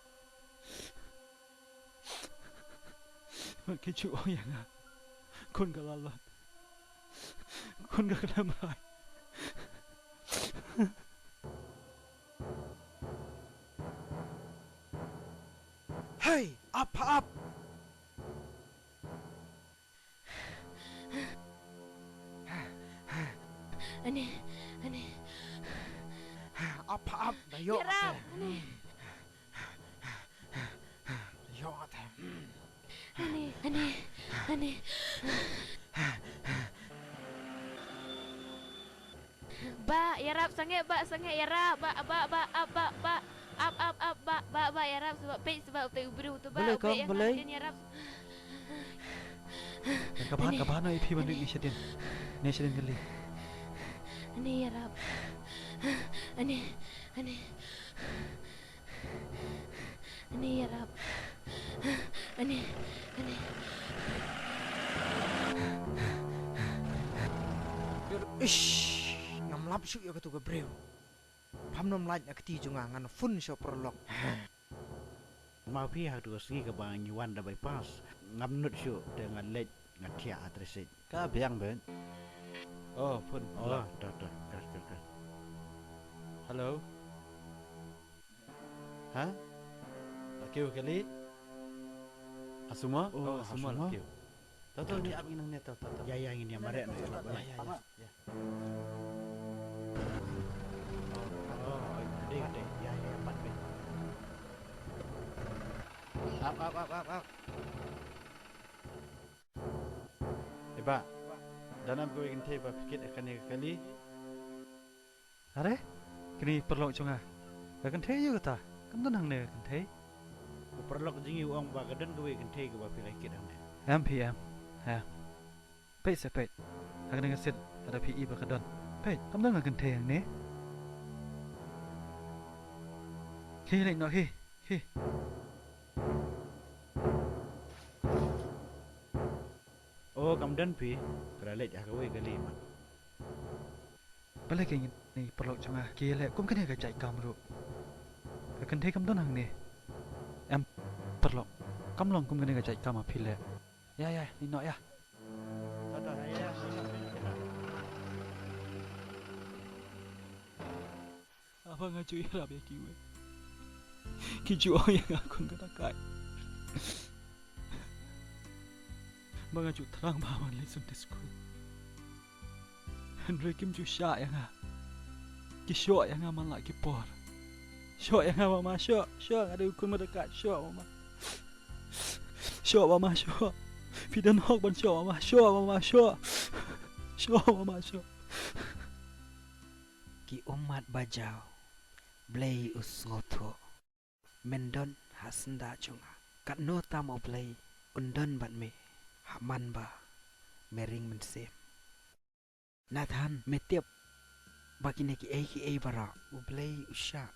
Bad ki ju ong ïa nga khun ka lalot, khun ka khlem rai. Hei, ap, ap. Ani, ani. Ap, ap, da ïoh. Ïarap, ani. Da ïoh te. Ani, ani, ani. Ba, ïarap sangeh, ba, sangeh, ïarap, ba, ba, ba, ap, ba, ba, ap, ap, ap, ba, ba, ba, ïarap, seh ba, peit, seh ba, utai u briew, utai ba, balei utai kong, ïa balei? Ngan ïarap. Ka ban, ani, ka ban, ïa phi ban, ani, ïa shadien. Ïa shadien kali. Ani, ïarap. Ani, ani. Ani, ïarap. Ani, ani. Ish, ngam lap shuh ïa katu ka briew. Pham nym lait na kti jong nga, ngan phone sha u paralok. Ma phi, ha katu ka sngi kaba ngi wan da bypass, ngam nud shuh te nga leit nga thiah ha Three Six. Ka biang beit. Oh, phone. Oh, to, to, kret, kret, kret. Hello. Ha? La kiew kali? Ha Sumar? Oh, ha Sumar la kiew. To, to, ngi ap ngi nangne, to, to, to. Ïa, ïa, ngin ïa mareh na, ïa, ïa, ïa. Oh, oh, dei, dei. Ïa, ïa, ïa, pat beit. Ap, ap, ap, ap, ap. Eh, bah. Don em kawei ka kynthei ba phi kit ha kane ka kali? Are? Kane paralok jong nga. Ka kynthei aïu kata? Kam don hangne ka kynthei. U paralok jong ngi u ong ba ka don kawei ka kynthei kaba phi la kit hangne. Em phi em. Em. Peit seh peit. Ha kane ka sien lada phi i ba ka don. Peit, kam don nga kynthei hangne. Hi, leit noh hi, hi. O, kam don phi, ka la leit ha kawei ka lei mat. Balei kine ki paralok jong nga ki leh kum kane ka jait kam ruh? Ka kynthei kam don hangne. Em, paralok, kam long kum kane ka jait kam ha phi leh. Ïa, ïa, leit noh ïa. Haba nga ju ïarap ïa kiwei, ki ju ong ïa nga khun ka dakaid. Ba nga ju thrang bha ban leit Sunday school. Hynrei kim ju shah ïa nga. Ki shoh ïa nga man la ki por. Shoh ïa nga mama, shoh, shoh, nga dei u khun ka dakaid, shoh mama. Shoh mama, shoh. Phi don hok ban shoh mama, shoh mama, shoh. Shoh mama, shoh. Ki ummat bajaw, Blei u sngewthuh. Men don ha syndah jong nga. Katno tam U Blei un don bad me ha man ba me ring mynsiem. Nathan, me tip ba kine kiei kiei baroh U Blei u shah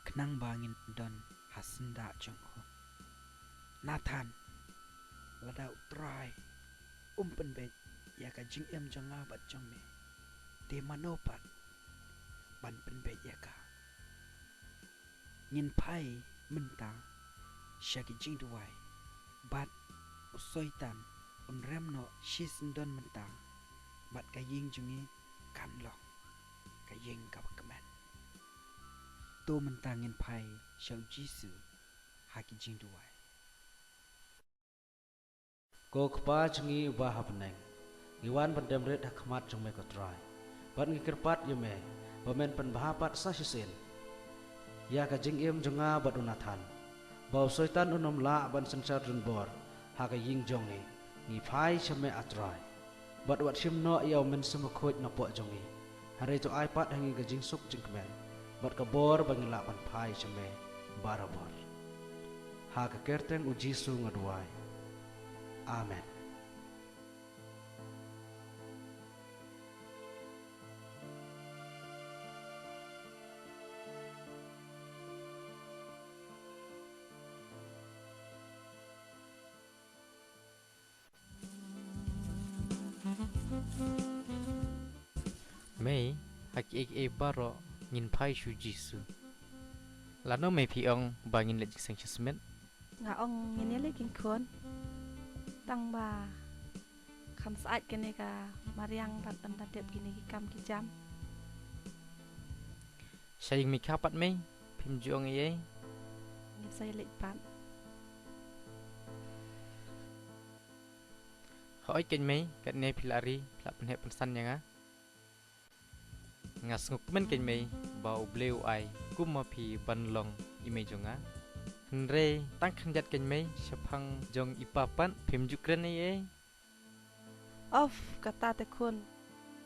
khnang ba ngin don ha syndah jong u. Nathan, lada U Trai um pynbeit ïa ka jingim jong nga bad jong me, te mano pat ban pynbeit ïa ka? Ngin phai mynta sha ki jingduwai, bad u Soitan un rem noh shisyndon mynta, bad ka ïing jong ngi kan long ka ïing kaba kmen. To mynta ngin phai sha u Jisu ha ki jingduwai. Ko Kpa jong ngi uba ha bneng, ngi wan ban dem rit ha khmat jong me ko Trai, bad ngi kyrpad ïa me ba men pynbha pat sa shisien ïa ka jingim jong nga bad u Nathan, ba u Soitan un ym lah ban synshar donbor ha ka ïing jong ngi. Ngi phai sha me ah Trai, bad wat shim noh ïa u Mynsiem Bakhuid napoh jong ngi, hynrei to ai pat ha ngi ka jingsuk jingkmen bad ka bor ba ngin lah ban phai sha me barabor. Ha ka kyrteng u Jisu nga duwai. Amen. Mei, ha kiei kiei baroh ngin phai sha u Jisu. Lano mei phi ong ba ngin leit jingseng sha smet? Nga ong ngin ïaleit khun. Tang ba kham syaid kane ka mariang bad ban da dep kine ki kam ki jam. Sha ïing mei kha pat mei, phim ju ong ei ei. Ngin sa ïaleit pat. Hooid keiñ mei, katne phi la ri, phi la pynheh pynsan ïa nga. Nga sngewkmen keiñ mei ba U Blei u ai kum ma phi ban long i mei jong nga. Hynrei tang khyndiat keiñ mei, shaphang jong i pa pat phim ju kren ei ei. Of, kata te khun,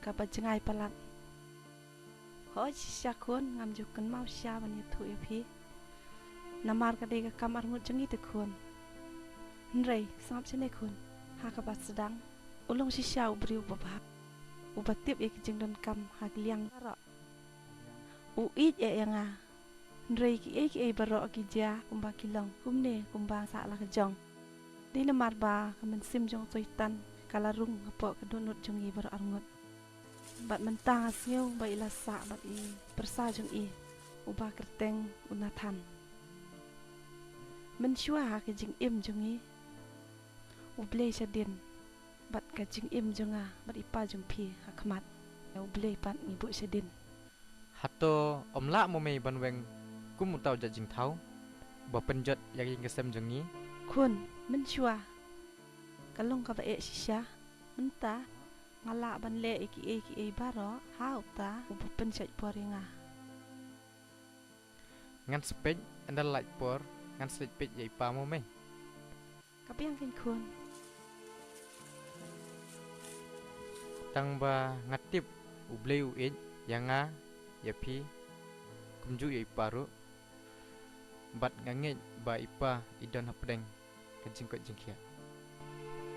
kaba jngai palat. Hooid shisha khun, ngam ju kynmaw shisha ban ïathuh ïa phi. Namar ka dei ka kam arngut jong ngi te khun. Hynrei sngap shane khun, ha kaba sdang u long shisha u briew uba bha, uba tip ïa ki jingdonkam ha ki liang baroh. U ïeit eh ïa nga. Hynrei kiei kiei baroh ki jia kumba ki long, kumne kumba sah la ka jong. Dei namar ba ka mynsiem jong u Soitan ka la rung hapoh ka dohnud jong ngi baroh arngut. Bad mynta nga sngew ba i la sah bad i pyrsa jong i, uba kyrteng u Nathan. Mynshuwa ha ka jingim jong ngi, U Blei shadien bad ka jingim jong nga bad i pa jong phi ha khmat. Ïa U Blei pat ngi buh shadien. Hato ym lah mo mei ban weng kum uta u jait jingthaw ba pynjot ïa ka ïing ka sem jong ngi? Khun, mynshuwa ka long kaba eh shisha. Mynta nga lah ban leh ïa kiei kiei baroh ha uta uba pynshait por ïa nga. Ngan sa peit, ynda la lait por ngan sa leit peit ïa i pa mo mei. Ka biang keiñ khun. Tang ba nga tip U Blei u ïeit ïa nga, ïa phi, kumjuh ïa i pa ruh. Bad nga ngeit ba i pa i don hapdeng ka jingkoit jingkhiah.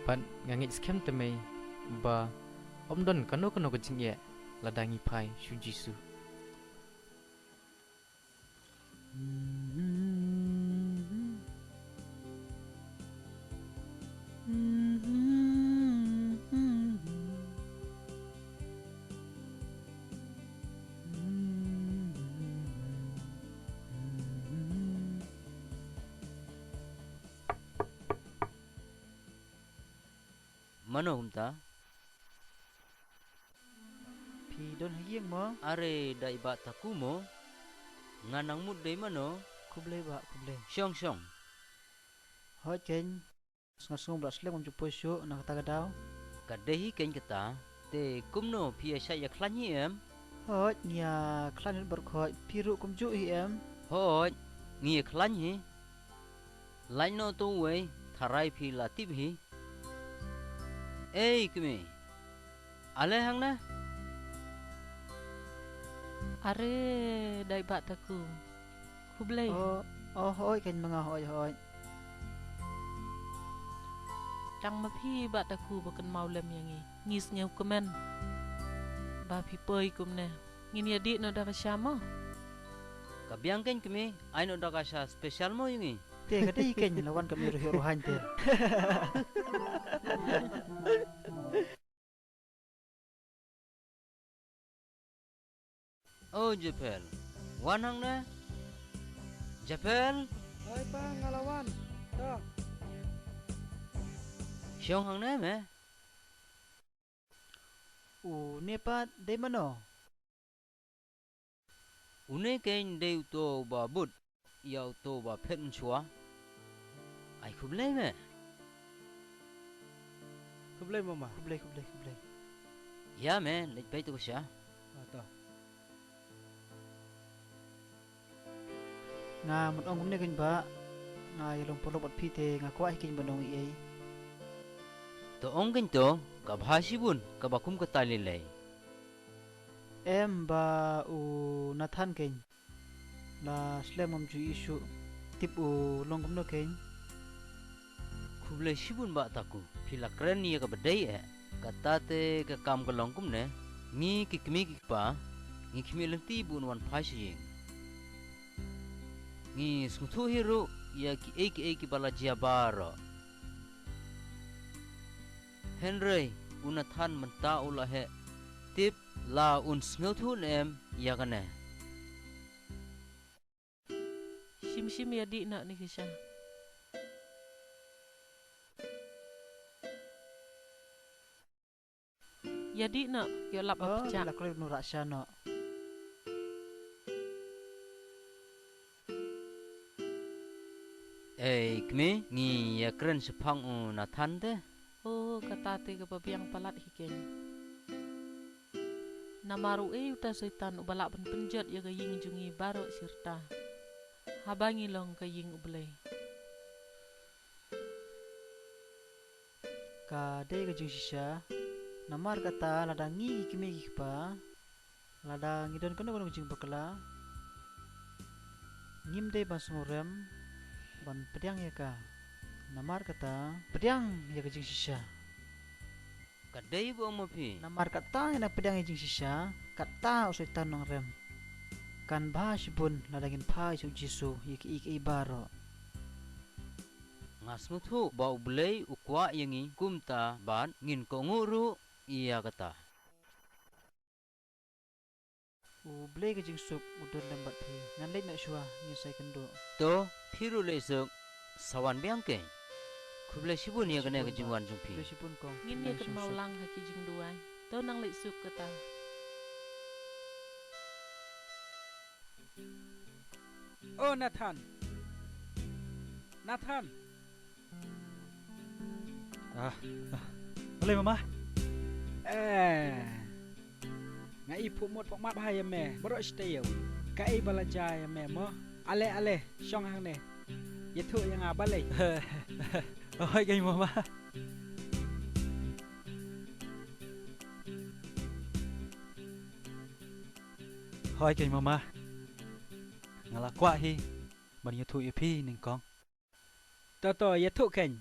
Bad nga ngeit skhem te mei ba ym don kano kano ka jingeh lada ngi phai sha u Jisu. Mano kumta? Phi don ha ïing mo? Are, dei i Bah Taku mo? Nga nang mut dei mano? Khublei Bah, khublei. Shong, shong. Hooid keiñ. Nga sngew ba la slem ngam ju poi shuh na kata ka daw. Ka dei hi keiñ kata. Te kumno, phi ïa shait ïa khlaiñ hi em? Hooid, ngi ïa khlaiñ hi baroh khoit. Phi ruh kumjuh hi em? Hooid, ngi ïa khlaiñ hi. Lait noh to uwei, tharai phi la tip hi. Ei kmie, ale hangne. Are, dei i Bah Taku. Khublei. Oh, oh, hooid keiñ ma nga, hooid, hooid. Tang ma phi Bah Taku ba kynmaw lem ïa ngi. Ngi sngewkmen ba phi poi kumne. Ngin ïa dih noh da ka sha mo? Ka biang keiñ kmie, ai noh da ka sha special mo ïa ngi. Te ka dei keiñ, la wan ka mih ruh ruh hain te. O Japhel, wan hangne. Japhel. Hooid pa, nga la wan. To. Shong hangne me. Une pat dei mano? Une keiñ dei uto uba bud ïa uto uba phet mynshuwa. Ai khublei me. Khublei mama. Khublei, khublei, khublei. Ïa me, leit peit to sha. Ah, to. Nga mut ong kumne keiñ Bah, nga ïa long paralok bad phi te nga kwah hi keiñ ban ong ei ei. To ong keiñ to, ka bha shibun kaba kum kata lei lei. Em Bah, u Nathan keiñ. La slem ngam ju ïohi shuh. Tip u long kumno keiñ? Khublei shibun Bah Taku, phi la kren ïa kaba dei eh. Kata te ka kam ka long kumne, ngi ki kmie ki kpa, ngi khmih lynti ba un wan phai sha ïing. Ngi sngewthuh hi ruh ïa kiei kiei kiba la jia baroh. Hynrei u Nathan mynta u la heh. Tip la un sngewthuh ne em ïa kane? Shim shim ïa dih noh ne ki sha. Ïa dih noh, ïa lap. Oh, pjah. La kloi nu ra sha noh. Ei kmie, ngi ïa kren shaphang u Nathan te. Oh, kata te kaba biang palat hi keiñ. Namar uei uta Soitan uba lah ban pynjot ïa ka ïing jong ngi baroh shirta, haba ngi long ka ïing U Blei. Ka dei ka jingshisha, namar kata lada ngi ki kmie ki kpa, lada ngi don kano kano ka jingbakla, ngim dei ban sngewrem ban pdiang ïa ka. Namar kata, pdiang ïa ka jingshisha. Ka dei ba ong ma phi. Namar kata ngi nang pdiang ïa ka jingshisha, kata u Soitan u nang rem. Kan bha shibun lada ngin phai sha u Jisu ïa kiei kiei baroh. Nga sngewthuh ba U Blei u kwah ïa ngi kumta bad ngin kohnguh ruh ïa kata. U Blei ka jingsuk u don lem bad phi. Ngan leit noh shuwa, ngin sa ïakynduh. To, phi ruh leit suk, sa wan biang keiñ. Khublei shibun ïa kane ka jingwan jong phi. Khublei shibun kong. Ngin ïa kynmaw lang ha ki jingduwai. To nang leit suk kata. O Nathan. Nathan. Ah, ah. Balei mama? Eh. Nga i phuh mut phuh map ha ïa me. Baroh shi taïew. Kaei ba la jia ïa me mo? Ale ale, shong hangne. Ïathuh ïa nga balei? Hooid keiñ mama. Hooid keiñ mama. Nga la kwah hi ban ïathuh ïa phi nyngkong. To to, ïathuh keiñ.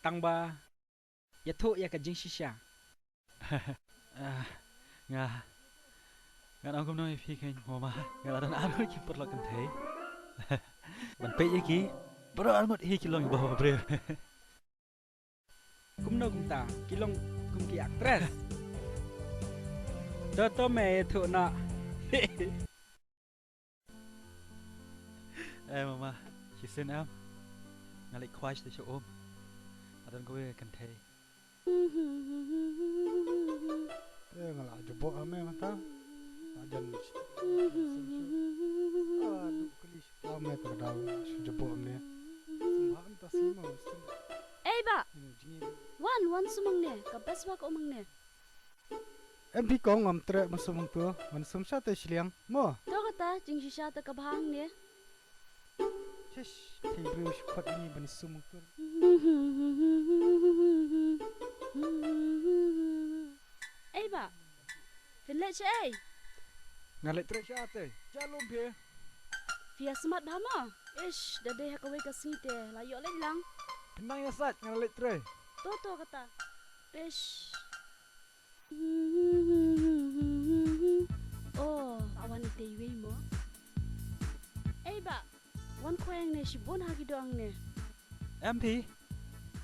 Tang ba ïathuh ïa ka jingshisha. Ah, Nga, ngan ong kumno ïa phi kein mama, nga la don arngut ki paralok kynthei. Ban peit ïa ki, baroh arngut hi ki long kiba briew. Kumno kumta, ki long kum ki actress. To to me ïathuh noh. Eh mama, shisien em. Nga leit khwai sha um. Nga don kawei ka kynthei. Eh, nga la jubok ame mynta. Ajan. Ah, du kali shi pla me ka dal shu jubok ame. Sembah mynta sima. Ei bah. Wan, wan sum hangne, ka best ba ka um hangne. Em phi kong, ngam treh ban sum hangto, ngan sum sha te shiliang mo. To kata, jingshisha te ka bha hangne. Shish, thei briew shi khot ni ban sum hangto. Ei bah, phin leit shaei? Nga leit trei sha te, sha lum phi. Phi ïa smat bha mo? Ish, da dei ha kawei ka sngi te la ïoh leit lang. Phin nang ïa sait, nga leit trei. To to kata. Ish. Oh, awan ite iwei mo. Ei bah, wan khwai hangne, shibun ha ki doh hangne. Em phi,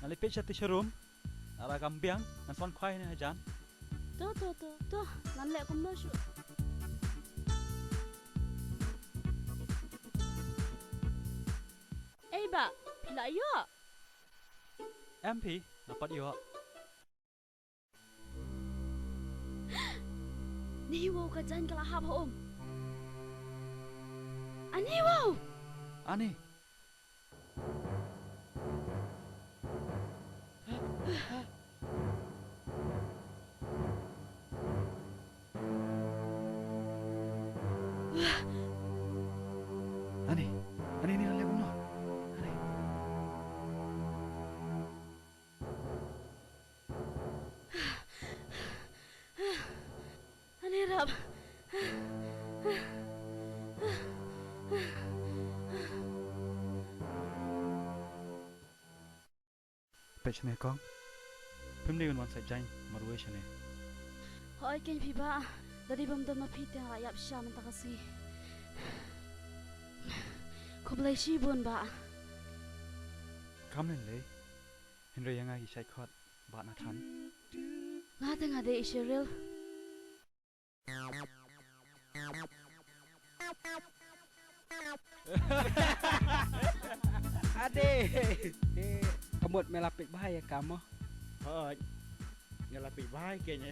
nga leit peit sha te sha rum. Ara kam biang, ngan sa wan khwai hangne hajan. To to to to, ngan leh kumno shuh. Ei bah, phi la ïoh? Em phi, nga pat ïoh. Ani wow, ka jaiñ ka la hap ha um. Ani wow. Ani. Ani, ani, ani, ani, kumno? Ani. Ani rap. Peit shane kong. Phim dei ban wan sa jaiñ marwei shane. Hooid keiñ phi bah. Da dei bym don ma phi te nga la ïap shisha mynta ka sngi. Khublei shibun bah. Kam lei lei. Hynrei ïa nga ki shait khot. Bah Nathan. Nga te nga dei i Cheryl. Ade. Te ka mut me la peit bha ïa ka mo? Hooid. Nga la peit bha ïa kane.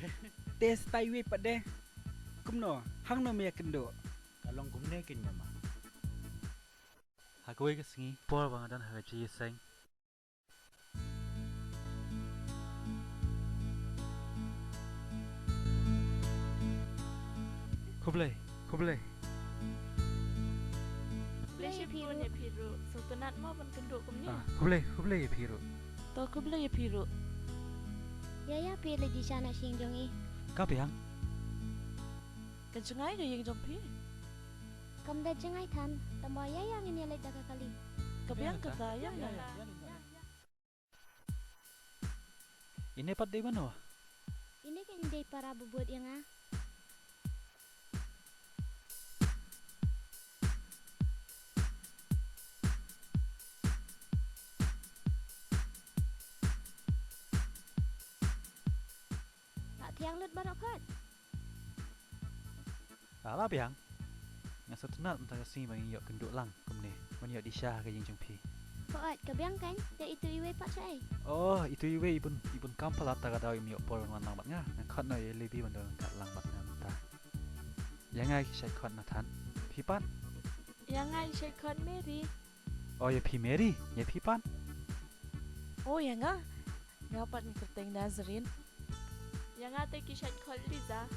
Te stai wei pat de. Kumno? Hangno me ïakynduh? Ka long kumne keiñ mama. Ha kawei ka sngi por ba nga don ha ka jingïaseng. Khublei, khublei. Khublei shibun ïa phi ruh. Sngewtynnat mo ban kynduh kumne. Ah, khublei, khublei ïa phi ruh. To khublei ïa phi ruh. Ïa ïa phi lei Disha na shnong jong i. Ka biang. Ka jngai ka ïing jong phi. Kam da jngai than, tangba ïa ïa ngin ïa leit da ka kali. Ka biang kata, ïa ïa. Ine pat dei mano? Ine ka dei para ba bud ïa nga. Nga thiang lut baroh khoit. Ah, la biang. Nga sngewtynnat mynta ka sngi ba ngin ïoh kynduh lang kumne. Ban ïoh Disha ha ka ïing jong phi. Hooid, ka biang keiñ, te itu iwei pat shaei? Oh, itu iwei i bun, i bun kam palat, ta ka daw im ïoh por ban wan lang bad nga. Nga khot noh ïa i Lebi ban don ryngkat lang bad nga mynta. Ïa nga ki shait khot Nathan. Phi pat? Ïa nga ki shait khot Mary. Oh, ïa phi Mary, ïa phi pat? Oh, ïa nga. Nga pat nga kyrteng Nazarene. Ïa nga te ki shait khot Liza.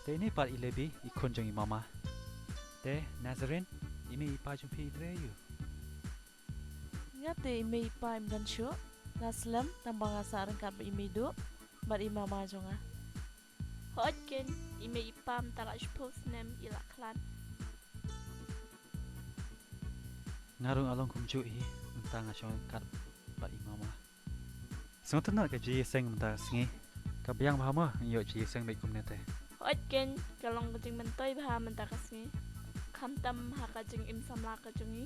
Te ine pat i Lebi, i khun jong i mama. Te Nazarene, i mei i pa jong phi i trei aiu? Nga te i mei i pa im don shuh. Nga slem tangba nga sah ryngkat bad i mei duh bad i mama jong nga. Hooid keiñ, i mei i pa mynta la shiphew snem i la khlad. Nga ruh nga long kumjuh hi, mynta nga shong ryngkat bad i mama. Sngewtynnat ka jingïaseng mynta ka sngi. Ka biang bha mo, ngi ïoh jingïaseng beit kumne te. Hooid keiñ, ka long ka jingmyntoi bha mynta ka sngi. Khamtam ha ka jingim samla ka jong ngi.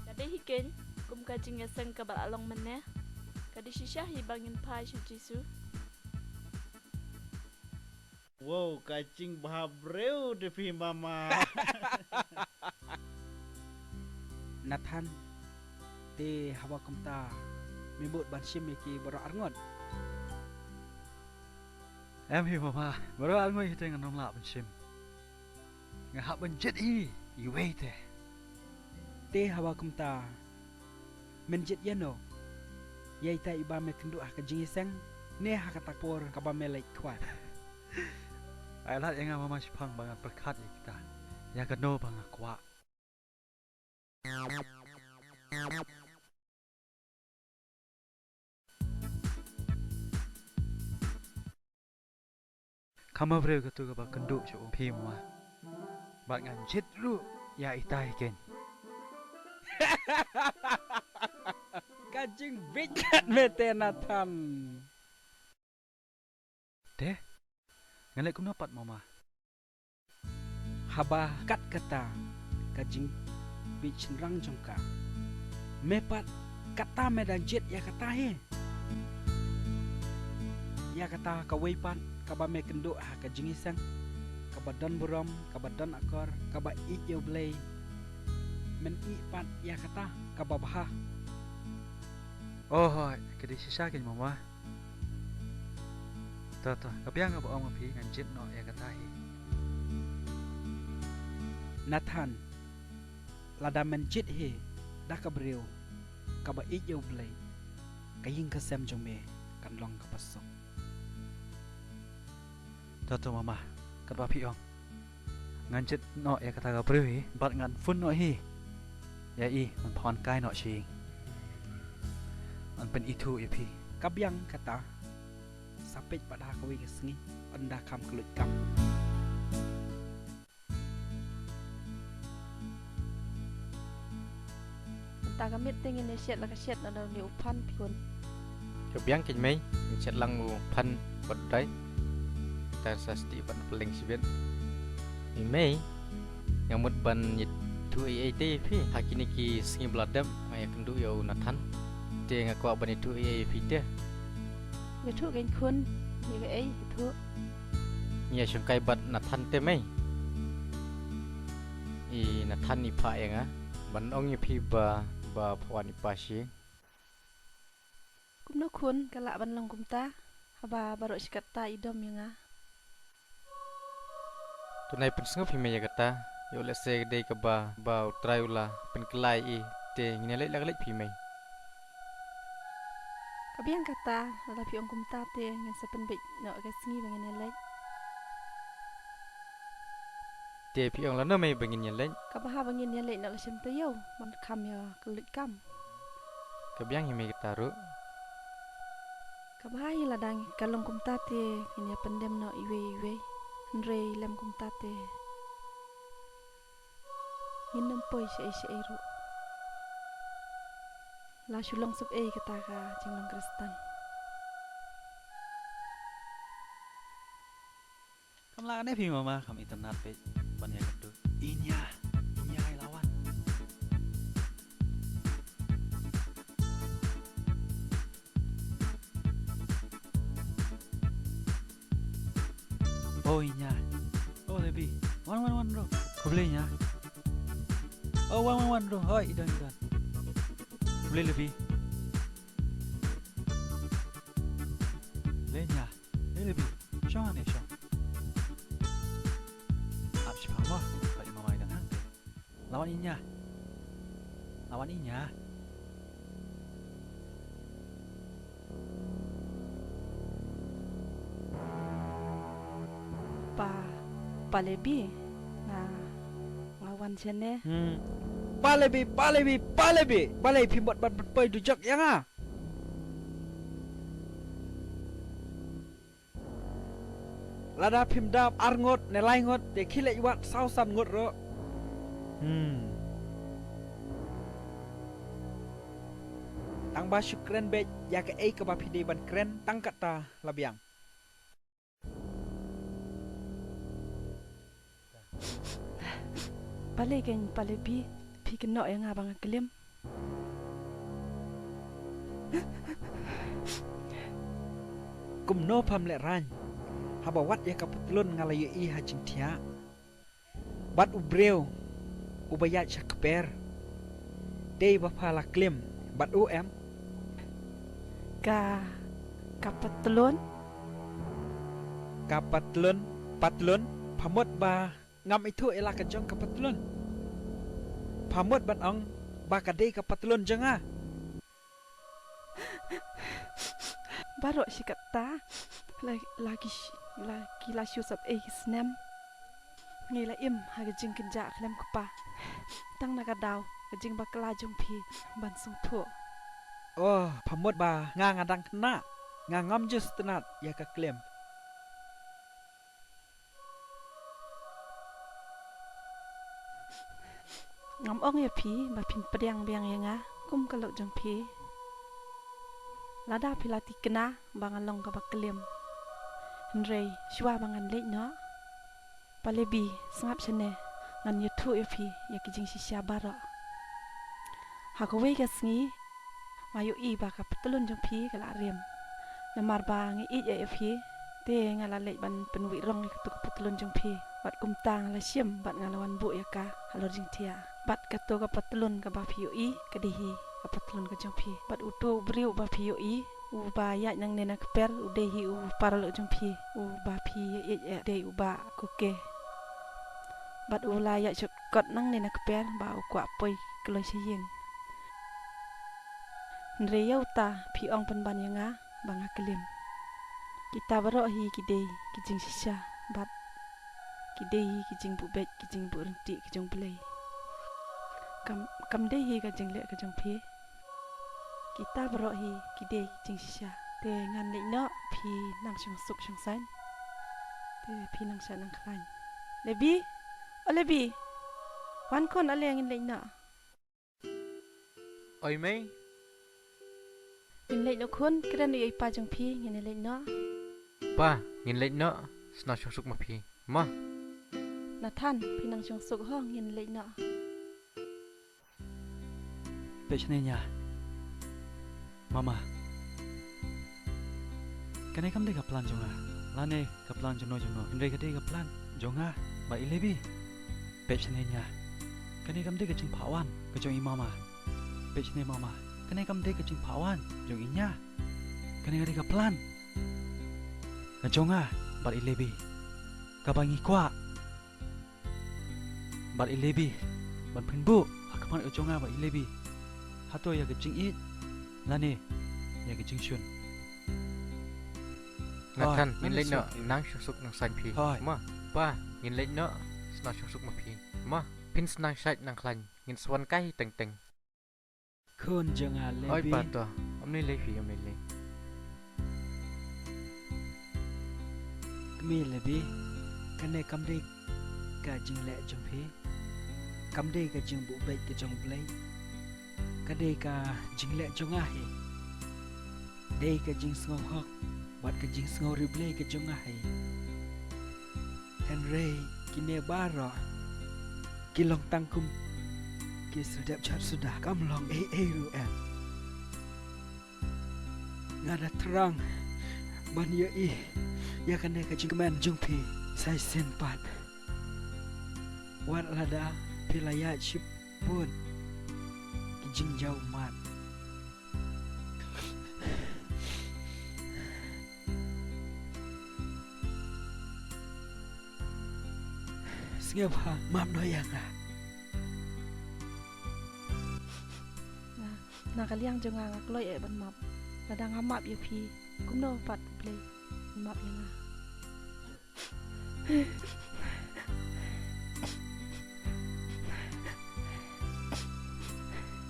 Ka dei hi keiñ, kum ka jingïaseng kaba la long mynne. Ka dei shisha hi ba ngin phai sha u Jisu. Wow, ka jingbha briew te phi mama. Nathan, te haba kumta me mut ban shim ïa ki baroh arngut? Em hi mama, baroh arngut hi te ngan ym lah ban shim. Nga hap ban jied hi iwei te. Te haba kumta men jied ïano? Ïa ita iba me kynduh ha ka jingïaseng ne ha kata ka por kaba me leit khwai? Ai lad ïa nga mama shaphang ba ngan pyrkhat ïa kita. Ïa kano ba nga kwah. Kama briew katu kaba kynduh sha u phi mama. Bad ngan jied ruh ïa ita hi keiñ. Ka jingbieit kat me te Nathan. Te, ngan leh kumno pat mama? Haba kat kata ka jingbieit shynrang jong ka, me pat kata me dang jied ïa kata hi. Ïa kata kawei pat kaba me kynduh ha ka jingïaseng, kaba don burom, kaba don akor, kaba ïeit ïa u Blei. Men ïeit pat ïa kata kaba bha. Oh hooid, ka dei shisha keiñ mama. To to, ka biang kaba ong ma phi ngan jied noh ïa kata hi. Nathan, lada men jied hi da ka briew kaba ïeit ïa u Blei, ka ïing ka sem jong me kan long kaba suk. To to mama, katba phi ong. Ngan jied noh ïa kata ka briew hi bad ngan phone noh hi ïa i ban phah wan kai noh sha ïing. Ngan pynithuh ïa phi. Ka biang kata, sa peit pat ha kawei ka sngi ynda kham kylluid kam. Mynta ka miet te ngin ïa shet la ka shet na une u phan phi khun. Ka biang keiñ mei, ngin shet lang u phan bad u dai. Tang sa sdih ban pylleng shibit. Mei, nga mut ban ïathuh ei ei te ïa phi. Ha kine ki sngi ba la dep nga ïa kynduh ïa u Nathan. Te nga kwah ban ïathuh ei ei ïa phi te. Ïathuh keiñ khun, ïa kaei ïathuh? Ngi ïa shongkai bad Nathan te mei. I Nathan i phah ïa nga ban ong ïa phi ba, ba pha wan i pa sha ïing. Kumno khun, ka lah ban long kumta haba baroh shi katta i dom ïa nga? To nai pynsngew phi mei ïa kata, ïoh lehse ka dei kaba, ba U Trai u la pynkylla ïa i, te ngin ïa leit la ka leit phi mei. Ka biang kata, lada phi ong kumta te ngin sa pynbeit noh ka sngi ba ngin ïa leit. Te phi ong lano mei ba ngin ïa leit? Kaba bha ba ngin ïa leit noh la shem taïew, ban kham ïa kylluid kam. Ka biang hi mei kata ruh. Kaba bha hi lada ka long kumta te ngin ïa pyndem noh iwei iwei. Hynrei lem kumta te ngin ym poi shaei shaei ruh. La shu long sep ei kata ka jinglong Khristan. Kam lah ne phi mama, kam itynnad peit ban ïa kynduh. Inia, inia i la wan. Oh inia. Oh Lebi. Wan wan wan bro. Khublei inia. Oh wan wan wan bro. Hoi i don i don. Khublei Lebi. Khublei inia. Hei Lebi, shong hangne shong. Ap shipang mo, ka i mama i dang hangte. La wan inia. La wan inia. Pa, Pa Lebi, nga, nga wan shane. Hmm. Pa Lebi, Pa Lebi, Pa Lebi. Balei phim bad bad poi dujok ïa nga? Lada phim dap ar ngut ne lai ngut te khie leit wad saw san ngut ruh. Hmm. Tang ba shu kren beit ïa kaei kaba phi dei ban kren tang kata la biang. Balei kein, balei phi, phi kynnoh ïa nga ba nga klim? Kumno pham lehraiñ, haba wat ïa ka patlun nga la ïohi ha jingthiah. Bad u briew uba ïaid sha kper, dei ba pha la klim bad u em? Ka, ka patlun? Ka patlun, patlun, pha mut ba ngam ithuh ïa la ka jong ka patlun? Pha mut ban ong ba ka dei ka patlun jong nga? Baroh shi katta la, la ki sh-, la ki la shu sap ei ki snem. Ngi la im ha ka jingkynjah khlem kpa. Tang na ka daw ka jingbakla jong phi ban sngewthuh. Oh, pha mut ba nga nga dang khynnah. Nga ngam ju sngewtynnat ïa ka klim. Ngam ong ïa phi ba phin pdiang biang ïa nga kum ka lok jong phi. Lada phi la thikna ba nga long kaba klim, hynrei shuwa ba ngan leit noh, Palebi, sngap shane, ngan ïathuh ïa phi ïa ki jingshisha baroh. Ha kawei ka sngi nga ïohi ba ka patlun jong phi ka la rim. Namar ba nga ïeit ïa phi, te nga la leit ban pynwihrong ïa katu ka patlun jong phi. Bad kumta nga la shim bad nga la wan buh ïa ka halor jingthiah. Bad katu ka patlun kaba phi ïohi ka dei hi ka patlun ka jong phi. Bad utu u briew ba phi ïohi, uba ïaid nangne na kper, u dei hi u paralok jong phi. Uba phi ïeit ïa dei u Bah Kuke. Bad u la ïaid shuh kot nangne na kper ba u kwah poi kloi sha ïing. Hynrei ïa uta phi ong pynban ïa nga ba nga klim. Kita baroh hi ki dei ki jingshisha bad ki dei hi ki jingbuh beit, ki jingbuh ryntih ki jong U Blei. Kam, kam dei hi ka jingleh ka jong phi. Kita baroh hi ki dei ki jingshisha. Te ngan leit noh, phi nang shong suk shong saiñ. Te phi nang shait nang khlaiñ. Lebi, o Lebi, wan khun, ale ngin leit noh. Oi mei. Ngin leit noh khun, kren ïa i pa jong phi, ngin leit noh. Pa, ngin leit noh, sngap shong suk ma phi. Ma. Nathan, phi nang shong suk ho, ngin leit noh. Peit shane nia. Mama. Kane kam dei ka plan jong nga. Lane ka plan jong no jong no. Hynrei ka dei ka plan jong nga bad i Lebi. Peit shane nia. Kane kam dei ka jingphah wan ka jong i mama. Peit shane mama. Kane kam dei ka jingphah wan jong i nia. Kane ka dei ka plan ka jong nga bad i Lebi. Kaba ngi kwah bad i Lebi ban pynbuh ha khmat ka jong nga bad i Lebi. Hato ïa ka jingïeit lane ïa ka jingshun. Nathan, ngin leit noh, nang shong suk nang saiñ phi. Ma, pa, ngin leit noh, sngap shong suk ma phi. Ma, phin nang shait nang khlaiñ, ngin sa wan kai teng teng. Khun jong nga Lebi. Oi pa to, ym lei lei phi, ym lei lei. Kmie Lebi, kane kam dei ka jingleh jong phi. Kam dei ka jingbuh beit ka jong U Blei. Ka dei ka jingleh jong nga hi. Dei ka jingsngewhok bad ka jingsngewriewblei ka jong nga hi. Hynrei kine baroh ki long tang kum ki shu dep jot suda, kam long ei ei ruh em. Nga da thrang ban ïohi ïa kane ka jingkmen jong phi sa shisien pat. Wat lada phi la ïaid shibun ki jingjaw ummat. Sngewbha map noh ïa nga. Na, na ka liang jong nga nga kloi eh ban map. Lada nga map ïa phi, kumno pat U Blei un map ïa nga?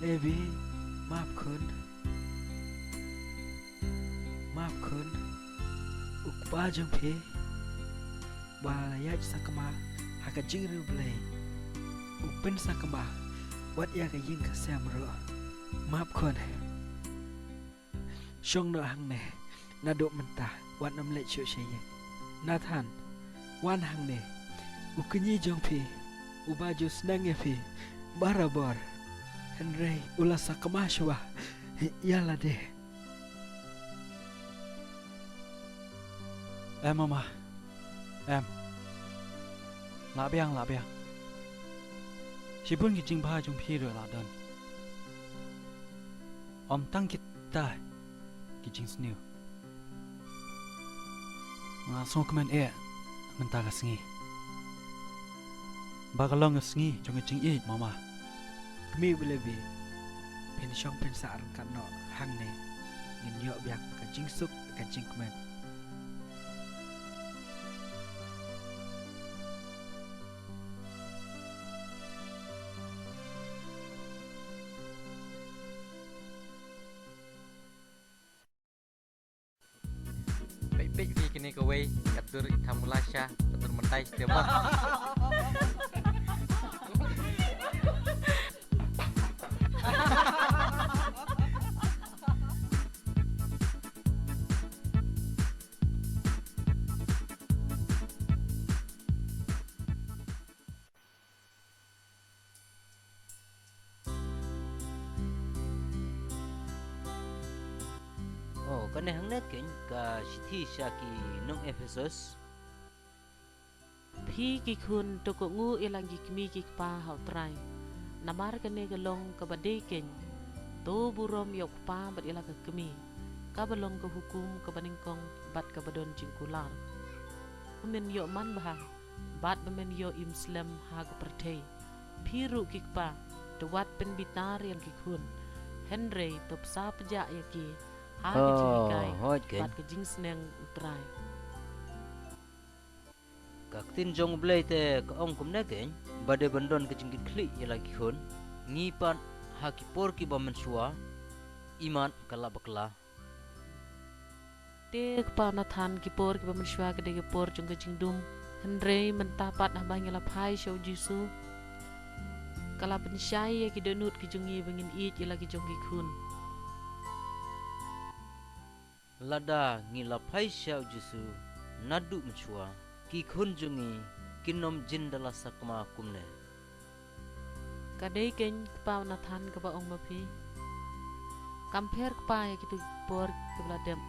Lebi, map khun. Map khun. U kpa jong phi ba la ïaid sakma ha ka jingriewblei, u pynsakma wat ïa ka ïing ka sem ruh. Map khun. Shong noh hangne naduh mynta, wat nym leit shuh sha ïing. Nathan, wan hangne. U kñi jong phi, uba ju sneng ïa phi barabor, hynrei u la sakma shuwa ïa lade. Em, Mama. Em. Lah biang, lah biang. Shibun ki jingbha jong phi ruh la don. Ym tang kita ki jingsniew. Nga sngewkmen eh mynta ka sngi ba ka long ka sngi jong ka jingïeit, Mama. Kmie u Levi, phin shong phin sah ryngkat noh hangne. Ngin ïoh biang ka jingsuk, ka jingkmen. Peit, peit, peit kine kawei, ka tur i Thamula sha, ka tur mynta i Stem. Oh, kane hangne keiñ ka shithi sha ki nong Ephesos. Phi ki khun, to kohnguh ïa la ki kmie ki kpa ha U Trai. Namar kane ka long kaba dei keiñ. To burom ïa u kpa bad ïa la ka kmie. Kaba long ka hukum kaba nyngkong bad kaba don jingkular. Ba men ïoh manbha bad ba men ïoh im slem ha ka pyrthei. Phi ruh ki kpa, to wat pynbitar ïa ki khun, hynrei to psa pjah ïa ki ha ka jinghikai bad ka jingsneng U Trai. Ka ktien jong U Blei te ka ong kumne keiñ, ba dei ban don ka jingkitkhlieh ïa la ki khun, ngi pat ha ki por kiba mynshuwa, imat ka la bakla. Te kpa Nathan, ki por kiba mynshuwa ka dei ki por jong ka jingdum. Hynrei mynta pat haba ngi la phai sha U Jisu, ka la pynshai ïa ki dohnud ki jong ngi ba ngin ïeit ïa la ki jong ki khun. Lada ngi la phai sha U Jisu naduh mynshuwa, ki khun jong ngi kin ym jin da la sakma kumne. Ka dei keiñ kpa Nathan kaba ong ma phi. Kam pher kpa ïa kito ki por kiba la dep.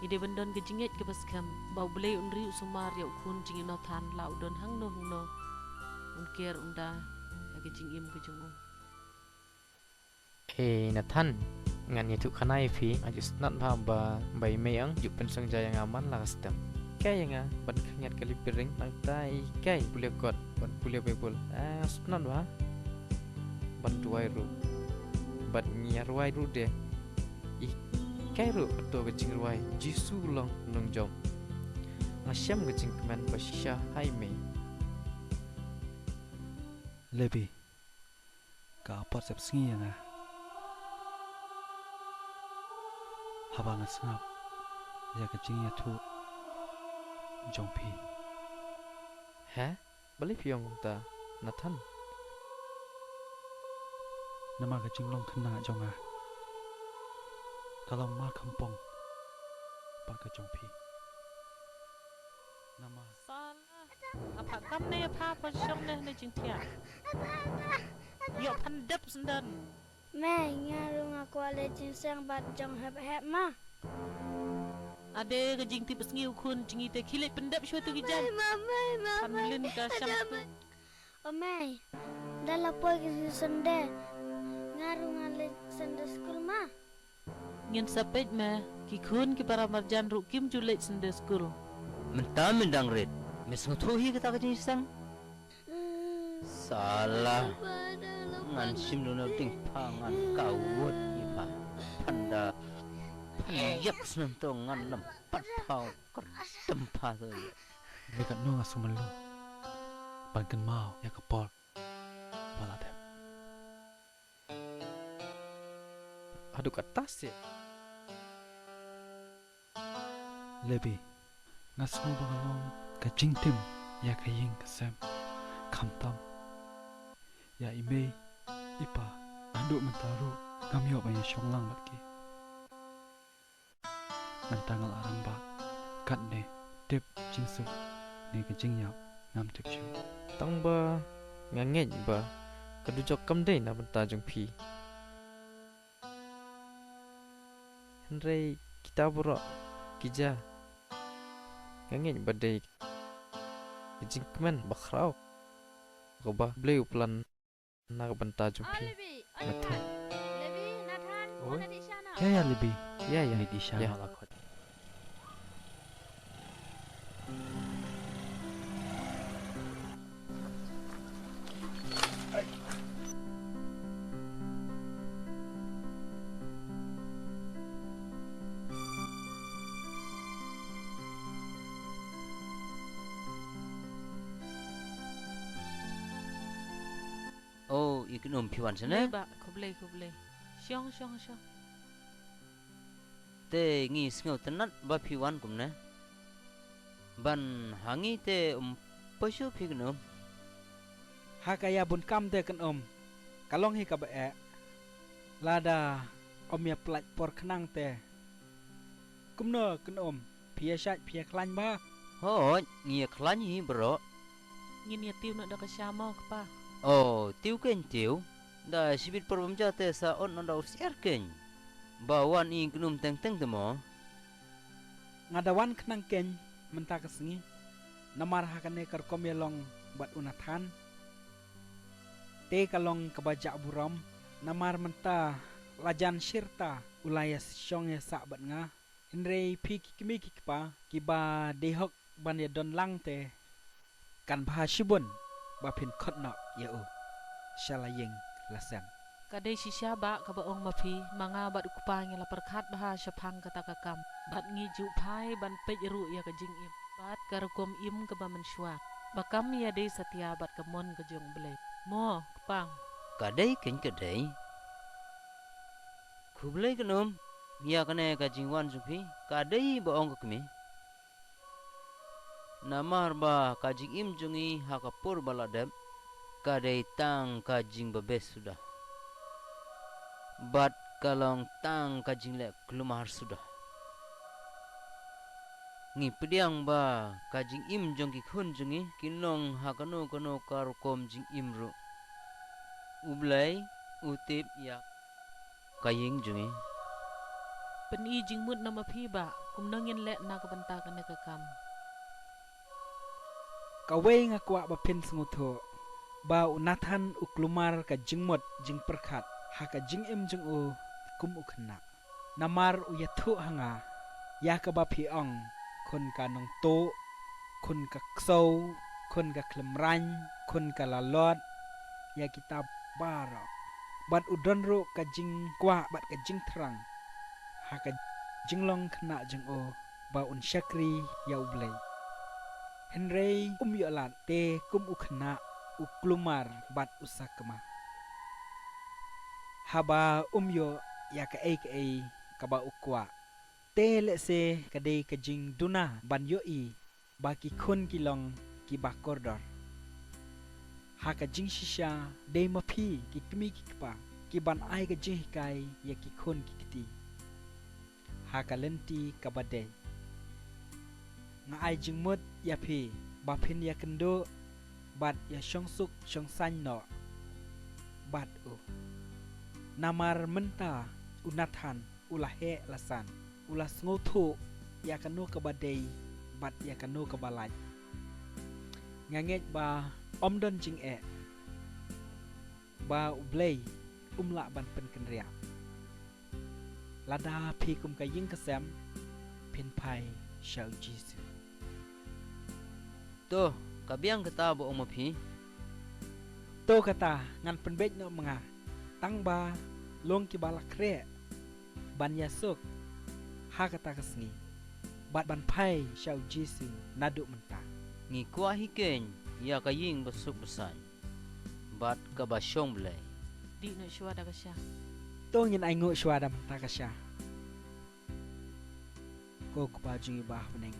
Ngi dei ban don ka jingngeit kaba skhem ba U Blei un ri u sumar ïa u khun jong ngi Nathan, la u don hangno hangno, un ker un da ïa ka jingim ka jong u. Eh, Nathan, ngan ïathuh khana ïa phi, nga ju sngewtynnat bha ba, ba i mei ong ju pynsngewjia ïa nga man la ka step. Hikai ïa nga ban khyrngiat ka lipring, nangta i hikai pule kot bad pule Baibl. Ah, nga sngewtynnat bha. Ban duwai ruh. Bad ngi ïa rwai ruh de. I hikai ruh kato ka jingrwai Jisu u long u nongjop. Nga shem ka jingkmen ba shisha ha i mei. Levi. Ka apot sepsngi ïa nga haba nga sngap ïa ka jingïathuh jong phi. He? Balei phi ong kumta, Nathan? Namar ka jinglong khynnah jong nga ka long markhampong bad ka jong phi. Namar Nga phah kam ne ïa pha, pha shong ne ne jingthiah. Ïoh phan dep sendon. Mei, nga ruh nga kwah leit jingseng bad jong hep hep ma. Ade ka jingtip sngi u khun jong ngi te khie leit pyndep shuwa tu ki jan. Mei, mei, mei, phan lin ka shang tu. O mei, da la poi ki Sunday. Nga ruh nga leit Sunday school ma. Ngin sa peit me, ki khun ki para marjan ruh kim ju leit Sunday school. Mynta me dang rit, me sngewthuh hi kata ka jingshisha? Sala. Ngan shim luna ding pha ngan kawut hi pha. Phanda. Phan yak snem to ngan lem pat pha kerdem pha to. Dei katno nga sumar lum ban kynmaw ïa ka por ba la dep. Haduh katta seh. Levi, nga sngew ba nga long ka jingtim ïa ka ïing ka sem. Khamtam ïa i mei i pa, haduh mynta ruh ngam ïoh ban ïashong lang bad ki. Mynta nga la rangbah katne, tip jingsuk ne ka jingïap Ngam tip shuh. Tang ba nga ngeit ba ka dujok kam dei na bynta jong phi. Hynrei kita baroh ki jia. Nga ngeit ba dei ka jingkmen bakhraw kaba Blei u plan na ka bynta jong phi. Nathan. Oi. Ya, ya, Libby. Ya, ya. Ngi di sha la khot. Oh, i kynum phi wan shane? Ba, khublei, khublei. Shong, shong, shong. Te ngi sngewtynnat ba phi wan kumne. Ban ha ngi te um poi shuh phi kynum. Ha ka ïa bun kam te kynum. Ka long hi kaba eh. Lada um ïa pynlait por khnang te. Kumno kynum, phi ïa shait phi ïa khlaiñ ba? Hooid, ngi ïa khlaiñ hi baroh. Ngin ïa tiew noh da ka sha mo kpa. Oh, tiew kein tiew. Da shibit por bym ja te sa ot noh da u syiar kein. Ba wan i kynum teng teng te mo. Nga da wan khnang kein mynta ka sngi. Namar ha kane ka rukom ïa long bad u Nathan. Te ka long kaba jah burom. Namar mynta la jan shirta u la ïa shong ïa sah bad nga. Hynrei phi ki kmie ki kpa kiba dei hok ban ïa don lang te. Kan bha shibun ba phin khot noh ïa u sha la ïing la sem. Ka dei shisha ba kaba ong ma phi, ma nga bad u kpa ngi la pyrkhat bha shaphang kata ka kam. Bad ngi ju phai ban peit ruh ïa ka jingim bad ka rukom im kaba mynshuwa. Ba kam ïa dei satia bad ka mon ka jong U Blei. Mo, kpa. Ka dei kein ka dei. Khublei kynum ïa kane ka jingwan jong phi, ka dei ba ong ka kmie. Namar ba ka jingim jong ngi ha ka por ba la dep ka dei tang ka jingbabeh suda. Bad ka long tang ka jingleh kulmar suda. Ngi pdiang ba ka jingim jong ki khun jong ngi kin long ha kano kano ka rukom jingim ruh. U Blei u tip ïa ka ïing jong ngi. Pyni jingmut na ma phi ba kumno ngin leh na ka bynta kane ka kam. Kawei nga kwah ba phin sngewthuh ba u Nathan u kulmar ka jingmut jingpyrkhat ha ka jingim jong u kum u khynnah. Namar u ïathuh ha nga ïa kaba phi ong, khun ka nongtuh, khun ka ksew, khun ka khlem rang, khun ka lalot, ïa kita baroh. Bad u don ruh ka jingkwah bad ka jingthrang ha ka jinglong khynnah jong u ba un shakri ïa U Blei. Hynrei um ïoh lad te kum u khynnah u kulmar bad u sakma. Haba um ïoh ïa kaei kaei kaba u kwah. Te lehse ka dei ka jingduna ban ïohi ba ki khun ki long kiba kordor. Ha ka jingshisha dei ma phi ki kmie ki kpa ki ban ai ka jinghikai ïa ki khun ki kti. Ha ka lynti kaba dei. Nga ai jingmut ïa phi ba phin ïa kynduh bad ïa shongsuk shongsaiñ noh bad u. Namar mynta u Nathan u la heh la san, u la sngewthuh ïa kano kaba dei bad ïa kano kaba lait. Nga ngeit ba ym don jingeh ba U Blei um lah ban pynkynriah. Lada phi kum ka ïing ka sem phin phai sha U Jisu. To, ka biang kata ba ong ma phi. To kata ngan pynbeit noh ma nga. Tang ba long kiba la khreh ban ïasuk ha kata ka sngi bad ban phai sha U Jisu naduh mynta. Ngi kwah hi keiñ ïa ka ïing ba suk ba saiñ bad kaba shong Blei. Dih noh shuwa da ka sha. To ngin ai nguh shuwa da mynta ka sha. Ko Kpa jong ngi ba ha bneng.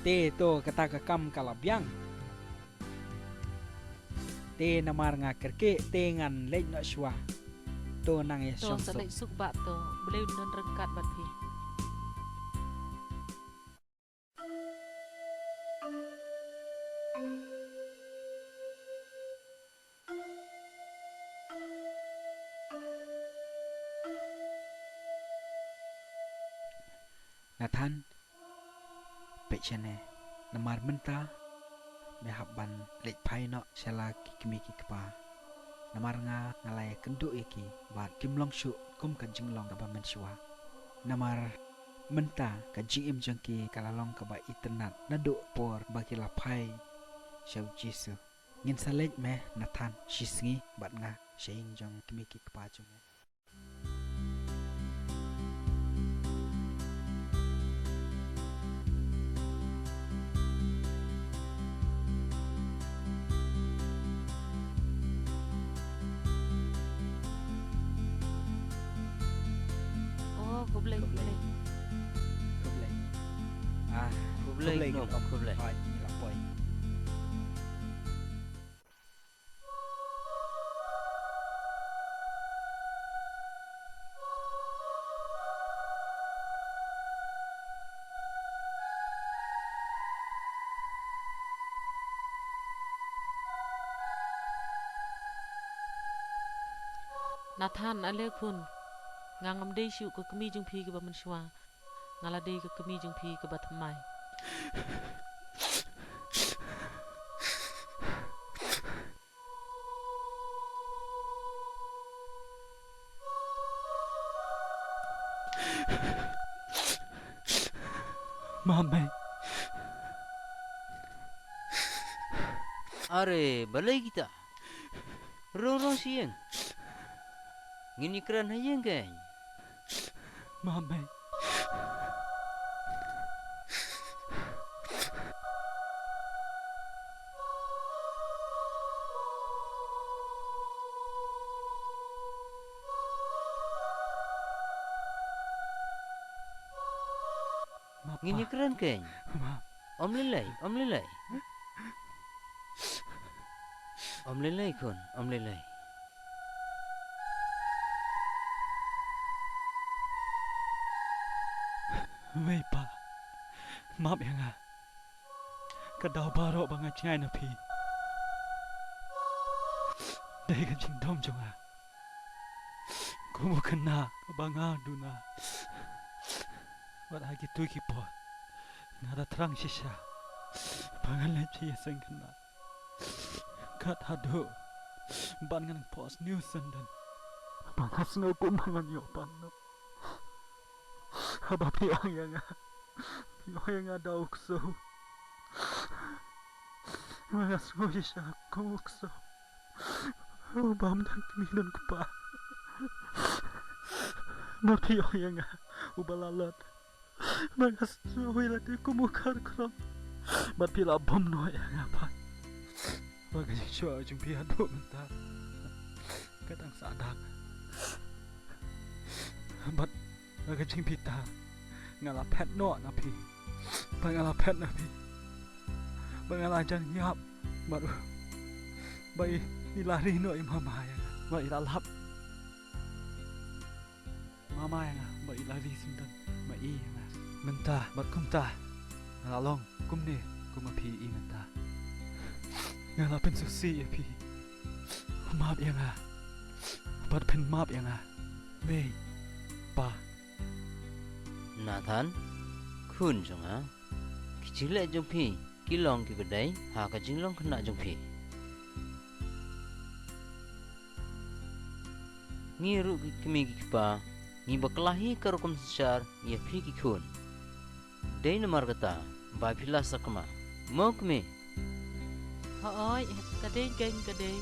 Te to kata ka kam ka la biang. Te namar nga kyrkieh te ngan leit noh shuwa. To nang ïa shong suk. To sa leit suk bah to. Blei un don ryngkat bad phi. Nathan, peit shane, namar mynta me hap ban leit phai noh sha la ki kmie ki kpa. Namar nga nga la ïakynduh ïa ki bad kim long shuh kum ka jinglong kaba mynshuwa. Namar mynta ka jingim jong ki ka la long kaba itynnat naduh por ba ki la phai sha u Jisu. Ngin sa leit me Nathan shi sngi bad nga sha ïing jong kmie ki kpa jong me. Oh, khublei, khublei. Khublei. Ah, khublei, khublei, nong, khublei. Hooid, ngi la poi. Nathan, ale khun, nga ngam dei shuh ka kmie jong phi kaba mynshuwa. Nga la dei ka kmie jong phi kaba thymmai. Mame. Are, balei kita? Rung rung sha ïing. Ngin ïakren ha ïing kein. Mame. Ngin ïakren kein. Map. Ym lei lei, ym lei lei. Ym lei lei khun, ym lei lei. Wei pa, map ïa nga. Ka daw baroh ba nga jngai na phi, dei ka jingdom jong nga. Kum u khynnah ba nga duna. Wat ha kito ki por nga da thrang shisha ba ngan leit sha ïing khynnah. Kat haduh ban ngan pos new sendon ba nga sngew kum ba ngan ïoh pan noh. Haba phi ong ïa nga, phi ong ïa nga da u ksew. Nga sngew shisha kum u ksew u bym don kmie don kpa. Ba phi ong ïa nga uba la lot. Ba nga sngew ïa lade kum u khar khrom. Ba phi la bom noh ïa nga pat. Ba ka jingshoh jong phi haduh mynta ka dang sah dak. Bad ba ka jingbitar nga la phet noh na phi. Ba nga la phet na phi. Ba nga la jan ïap. Bad ba i, i la ri noh i mama ïa nga. Ba i la lap mama ïa nga. Ba i la ri sendon ma i ïa nga. Mynta bad kumta nga la long kumne kum ma phi i mynta. Nga la pynsngewsih ïa phi. Map ïa nga. Bad phin map ïa nga. Mei, pa. Nathan, khun jong nga, ki jingleh jong phi ki long kiba dei ha ka jinglong khynnah jong phi. Ngi ruh ki kmie ki kpa ngi bakla hi ka rukom synshar ïa phi ki khun. Dei namar kata ba phi la sakma, mo kmie? Hooid, ka dei kein, ka dei.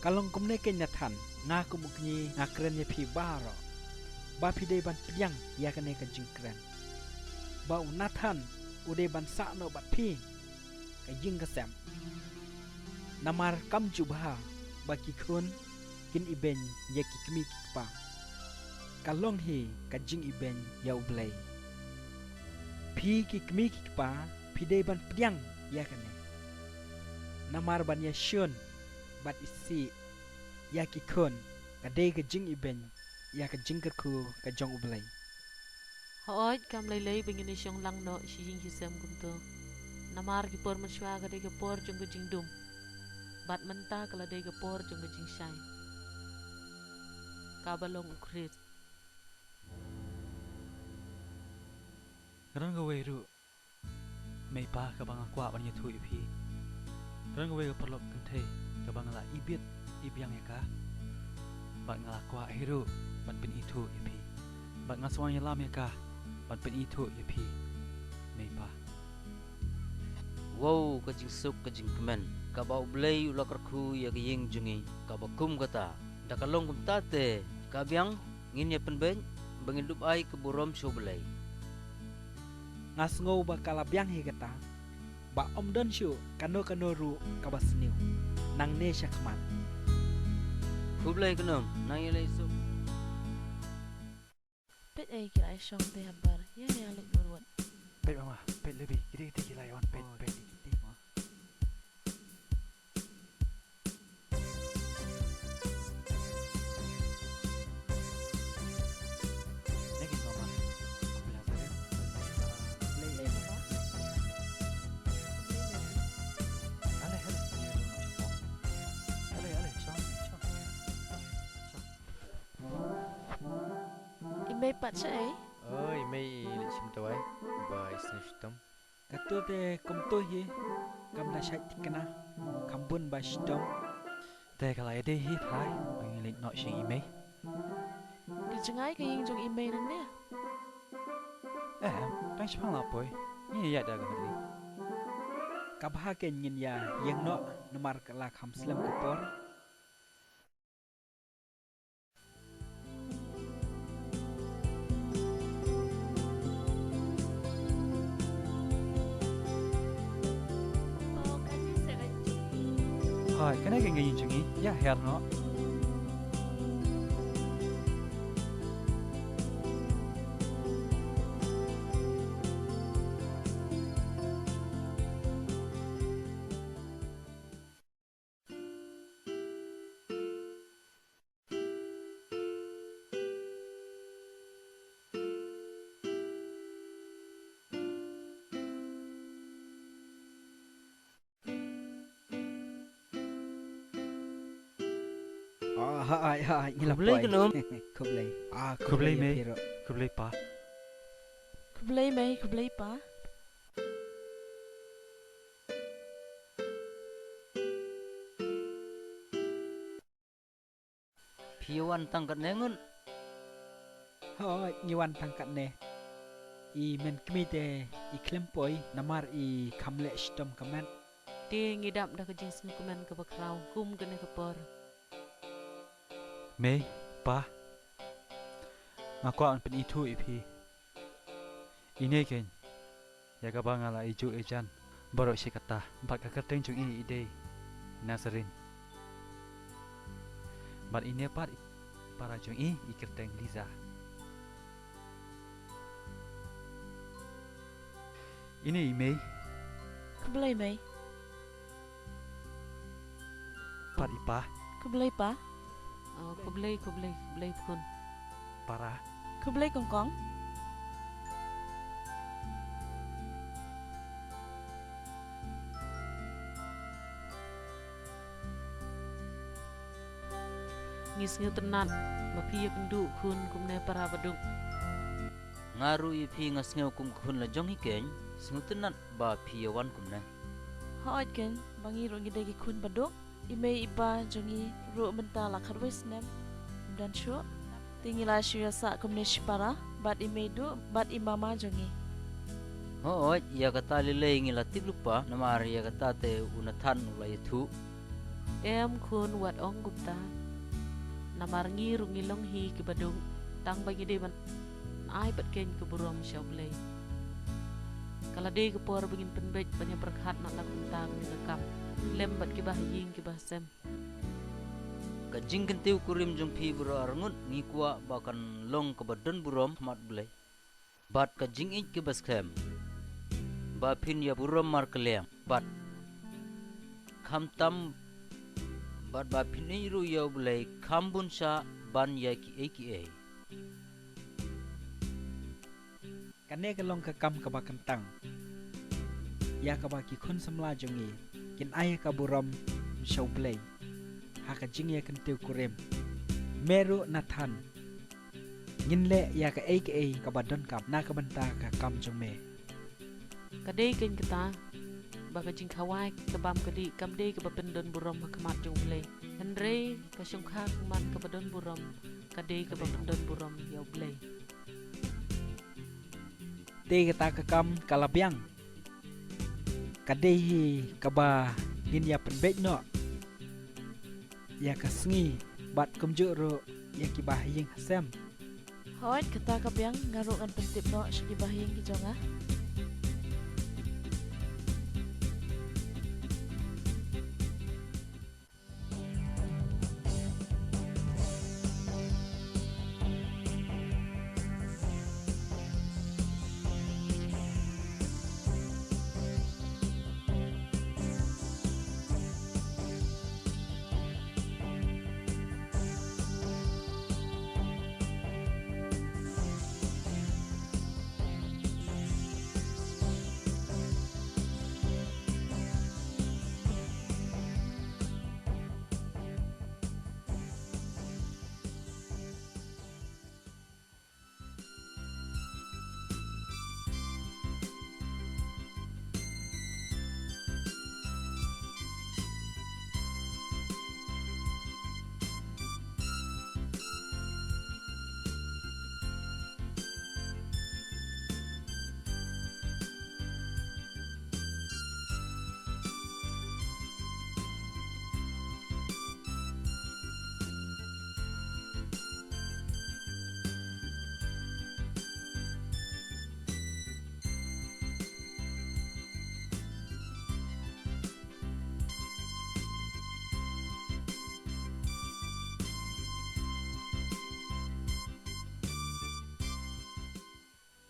Ka long kumne kein Nathan, nga kum u kñi nga kren ïa phi baroh ba phi dei ban pdiang ïa kane ka jingkren, ba u Nathan u dei ban sah noh bad phi ka ïing ka sem. Namar kam ju bha ba ki khun kin ibeiñ ïa ki kmie ki kpa. Ka long hi ka jingibeiñ ïa U Blei. Phi ki kmie ki kpa, phi dei ban pdiang ïa kane. Namar ban ïashun bad isih ïa ki khun ka dei ka jingibeiñ ïa ka jingkyrkhu ka jong U Blei. Hooid, kam lei lei ba ngin ïashong lang noh shi ïing shi sem kumto. Namar ki por mynshuwa ka dei ka por jong ka jingdum. Bad mynta ka la dei ka por jong ka jingshai. Kaba long u Khrist. Ka don kawei ruh, mei pa, kaba nga kwah ban ïathuh ïa phi. Ka don kawei ka paralok kynthei kaba nga la ibit ibiang ïa ka. Bad nga la kwah hi ruh ban pynithuh ïa phi. Bad nga sngewsih ïalam ïa ka ban pynithuh ïa phi, mei pa. Wow, ka jingsuk ka jingkmen kaba U Blei u la kyrkhu ïa ka ïing jong ngi kaba kum kata. Da ka long kumta te ka biang ngin ïa pynbeit ba ngin dup ai ka burom sha U Blei. Nga sngew ba ka la biang hi kata, ba ym don shuh kano kano ruh kaba sniew nangne shakhmat. Khublei khnang, nang ïaleh suk. Peit ei ki la ïashong te habar ïa ïa leit murwat. Peit mama, peit Lebi, kiti kiti ki la ïawan, peit peit. I mei pat shaei? Oh, i mei i leit shim dawai ba i sniew shitom. Kato te kumto hi, kam da shait thikna, kham bun ba shitom. Te ka la ïadei hi phai ba ngin leit noh sha ïing i mei. Ka jngai ka ïing jong i mei nangne? Em, tang shipang la poi. Ngin ïaid da ka madri. Ka bha kein ngin ïa ïeng noh namar ka la kham slem ka por. Hooid, kane ka ïing jong ngi, ïa her noh. Ah, ha, ha, ha, ngi la poi. Khublei khnang. Khublei. Ah, khublei mei. Khublei pa. Khublei mei, khublei pa. Phi wan tang katne ngut? Hooid, ngi wan tang katne. I men kmie te i khlem poi namar i kham leh shitom ka met. Te ngi dap da ka jingsngewkmen kaba khraw kum kane ka por. Mei, pa, nga kwah ban pynithuh ïa phi. Ine kein ïa kaba nga la ïeit jan baroh shi katta, bad ka kyrteng jong i i dei Nazarene. Bad ine pat i para jong i i kyrteng Liza. Ine i mei. Khublei mei. Pat i pa. Khublei pa. Oh, khublei, khublei, khublei khun. Para. Khublei kongkong. Ngi sngewtynnat ba phi ïakynduh khun kumne para baduk. Nga ruh ïa phi nga sngew kum ka khun la jong hi kein, sngewtynnat ba phi ïawan kumne. Hooid kein, ba ngi ruh ngi dei ki khun baduk. I mei i pa jong ngi ruh mynta la khatwei snem ym don shuh. Te ngi la shu ïasah kumne shipara bad i mei duh bad i mama jong ngi. Hooid, ïa kata lei lei ngi la tip lypa namar ïa kata te u Nathan u la ïathuh. Em khun, wat ong kumta. Namar ngi ruh ngi long hi ki baduk, tang ba ngi dei ban ai bad kein ka burom sha U Blei. Ka la dei ka por ba ngin pynbeit ban ïa pyrkhat na la kumta kane ka kam lem bad kiba ha ïing kiba ha sem. Ka jingkyntiew kurim jong phi baroh arngut ngi kwah ba kan long kaba don burom ha khmat U Blei. Bad ka jingïeit kaba skhem. ba phin ïa burom markylliang bad khamtam, bad ba phin ïeit ruh ïa U Blei kham bun sha ban ïa kiei kiei. Kane ka long ka kam kaba kyntang ïa kaba ki khun samla jong ngi kin ai ka burom sha U Blei ha ka jingïakyntiew kurim. Me ruh Nathan, ngin leh ïa kaei kaei kaba donkam na ka bynta ka kam jong me. Ka dei keiñ kata ba ka jingkhawai ka bam ka dih kam dei kaba pyndon burom ha khmat jong U Blei, hynrei ka shongkha shongman kaba don burom ka dei kaba pyndon burom ïa U Blei. Te kata ka kam ka la biang, ka dei hi kaba ngin ïa pynbeit noh ïa ka sngi bad kumjuh ruh ïa ki bahaïing hasem. Hooid, kata ka biang, nga ruh ngan pyntip noh sha ki bahaïing ki jong nga.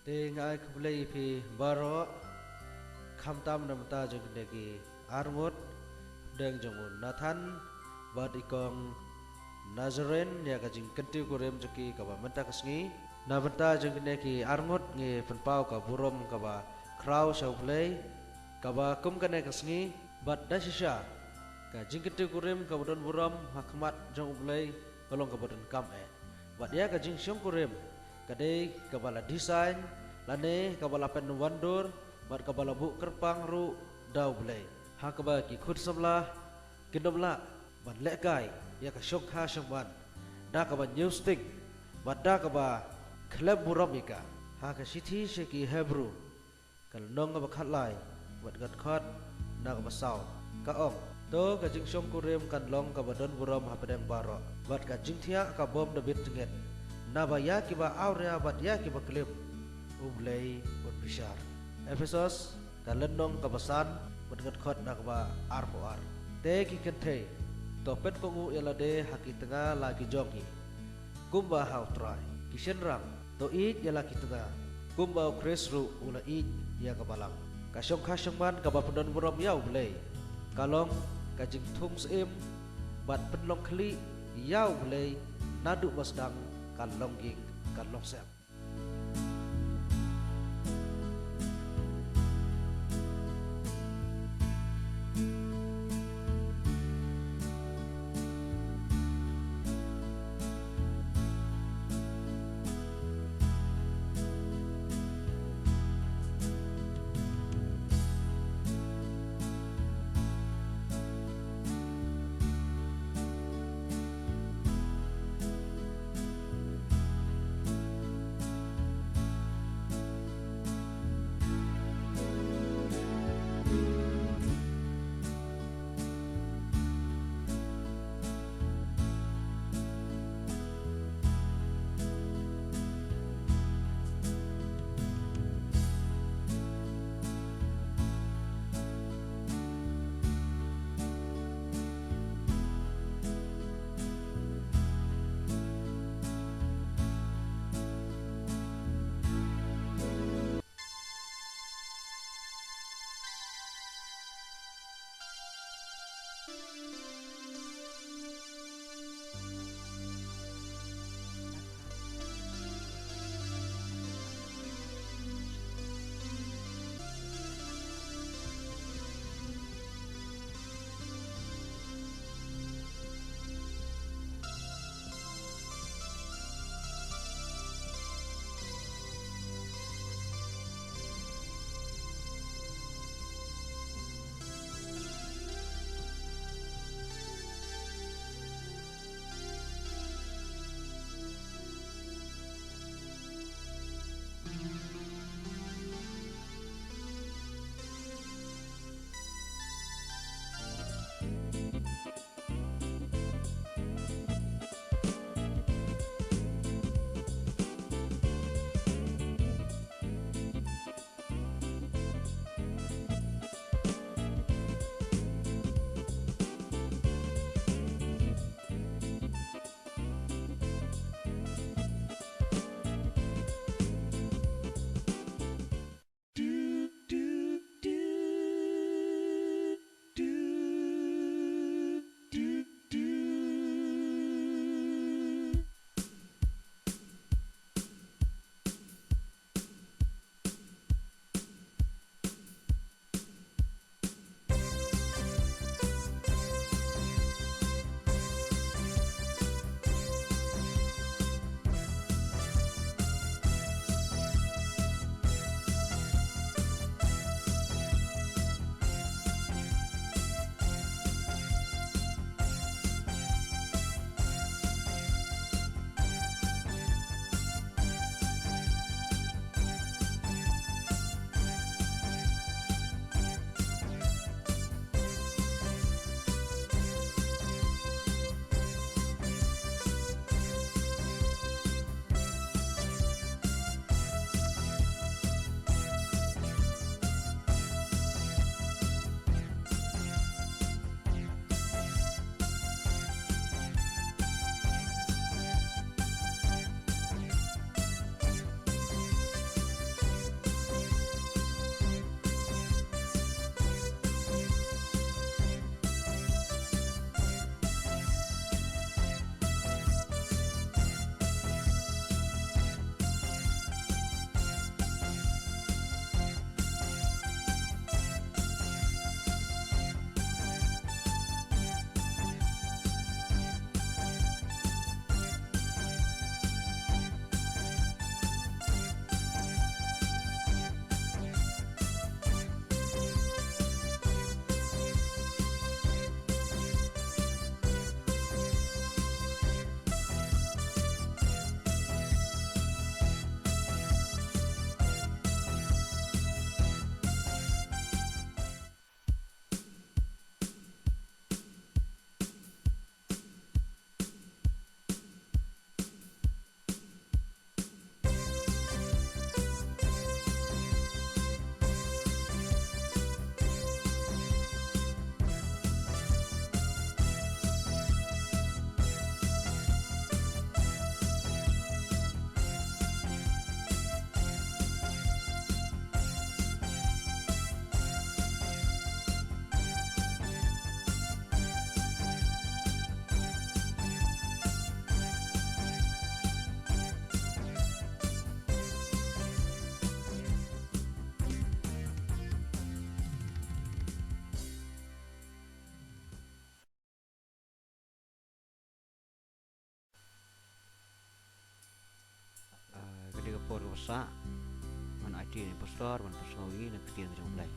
Te nga ai khublei ïa phi baroh, khamtam na bynta jong kine ki arngut, pdeng jong u Nathan bad i kong Nazarene, ïa ka jingkyntiew kurim jong ki kaba mynta ka sngi. Na bynta jong kine ki arngut ngi pynpaw ka burom kaba khraw sha U Blei, kaba kum kane ka sngi bad da shisha ka jingkyntiew kurim kaba don burom ha khmat jong U Blei ka long kaba donkam eh. Bad ïa ka jingshong kurim ka dei kaba la design lane kaba la pynwandur bad kaba la buh kyrpang ruh da U Blei, ha kaba ki khun samla kin ym lah ban lehkai ïa ka shongkha shongman da kaba ñiewstieng bad da kaba khlem burom ïa ka. Ha ka shithi sha ki Hebru, ka lynnong kaba khatlai, bad ka dkhot na kaba saw, ka ong: To ka jingshong kurim kan long kaba don burom hapdeng baroh, bad ka jingthiah ka bym da bit jingit, naba ïa kiba awria bad ïa kiba klim U Blei un bishar. Ephesos, ka lynnong kaba san, bad ka dkhot na kaba arphew ar. Te ki kynthei, to pynkohnguh ïa lade ha ki tnga la ki jong ki, kumba ha U Trai. Ki shynrang, to ïeit ïa la ki tnga, kumba U Khrist ruh u la ïeit ïa ka balang. Ka shongkha shongman kaba pyndon burom ïa U Blei ka long ka jingthung syiem bad pynlong khlieh ïa U Blei naduh ba sdang ka longïing ka longsem. Sa ngan ai ktien ïa u pastor ban pynsngew ïa ngi na ka ktien jong U Blei.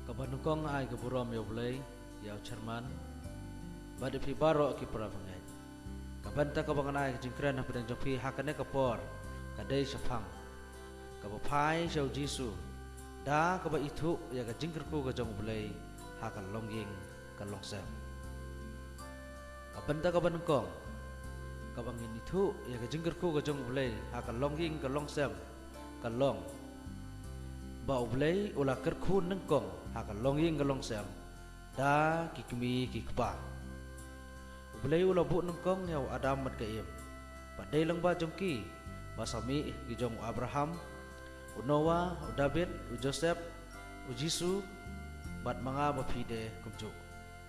Kaba nyngkong ai ka burom ïa U Blei, ïa u chairman bad ïa phi baroh ki para bangeit. Ka bynta kaba ngan ai ka jingkren hapdeng jong phi ha kane ka por ka dei shaphang kaba phai sha U Jisu da kaba ithuh ïa ka jingkyrkhu ka jong U Blei ha ka longïing ka longsem. Ka bynta kaba nyngkong kaba ngin ithuh ïa ka jingkyrkhu ka jong U Blei ha ka longïing ka longsem ka long ba U Blei u la kyrkhu nyngkong ha ka longïing ka longsem da ki kmie ki kpa. U Blei u la buh nyngkong ïa u Adam bad ka Im bad dei lyngba jong ki ba sa mih ki jong u Abraham, u Noah, u David, u Joseph, u Jisu bad ma nga ma phi de kumjuh.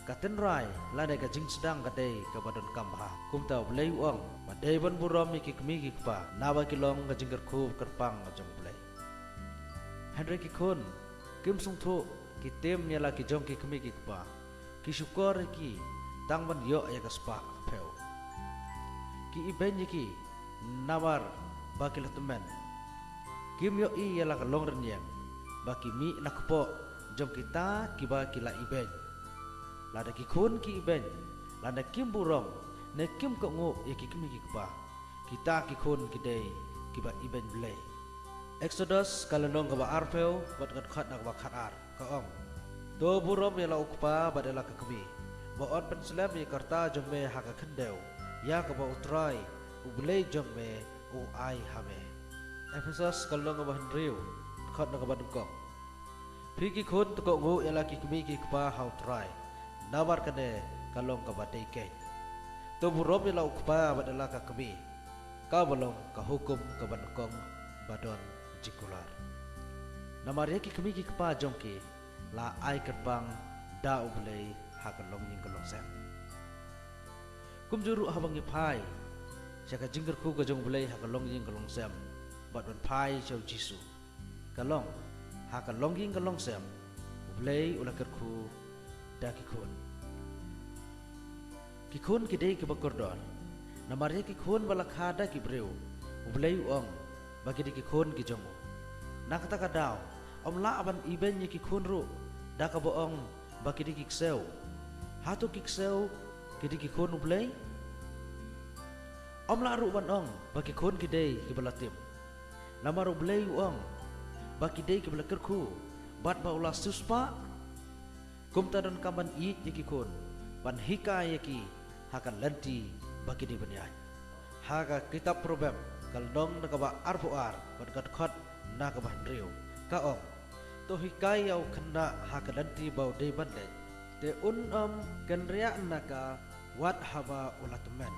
Ka tynrai lane ka jingsdang ka dei kaba donkam bha. Kumta U Blei u ong ba dei ban burom ïa ki kmie ki kpa naba ki long ka jingkyrkhu kyrpang ka jong U Blei. Hynrei ki khun kim sngewthuh, ki tim ïa la ki jong ki kmie ki kpa, ki shukor ïa ki tang ban ïoh ïa ka spah ka phew. Ki ibeiñ ïa ki namar ba ki la tymmen. Kim ïohi ïa la ka longrynïeng ba ki mih na kpoh jong kita kiba ki la ibeiñ. Lada ki khun ki ibeiñ lane kim burom ne kim kohnguh ïa ki kmie ki kpa, kita ki khun ki dei kiba ibeiñ Blei. Exodus ka lynnong kaba arphew bad ka dkhot na kaba khatar ka ong, to burom ïa la u kpa bad ïa la ka kmie, ba yn pynslem ïa ka rta jong me ha ka khyndew ïa kaba U Trai U Blei jong me u ai ha me. Ephesos ka lynnong kaba hynriew, dkhot na kaba nyngkong. Phi ki khun, to kohnguh ïa la ki kmie ki kpa ha U Trai, namar kane ka long kaba dei keiñ. To burom ïa la u kpa bad ïa la ka kmie, kaba long ka hukum kaba nyngkong ba don jingkular. Namar ïa ki kmie ki kpa jong ki la ai kyrpang da U Blei ha ka longïing ka longsem. Kumjuh ruh haba ngi phai sha ka jingkyrkhu ka jong U Blei ha ka longïing ka longsem bad ban phai sha U Jisu, ka long ha ka longïing ka longsem U Blei u la kyrkhu da ki khun. Ki khun ki dei kiba kordor. Namar ïa ki khun ba la kha da ki briew, U Blei u ong ba ki dei ki khun ki jong u. Na kata ka daw, ym lah ban ibeiñ ïa ki khun ruh da kaba ong ba ki dei ki ksew. Hato ki ksew ki dei ki khun U Blei? Ym lah ruh ban ong ba ki khun ki dei kiba la tip. Namar U Blei u ong ba ki dei kiba la kyrkhu bad ba u la siewspah. Kumta donkam ban ïeit ïa ki khun, ban hikai ïa ki ha ka lynti ba ki dei ban ïaid. Ha ka kitab Proverb ka lynnong na kaba arphew ar bad ka dkhot na kaba hynriew ka ong, to hikai ïa u khynnah ha ka lynti ba u dei ban leit, te un ym kynriah na ka wat haba u la tymmen.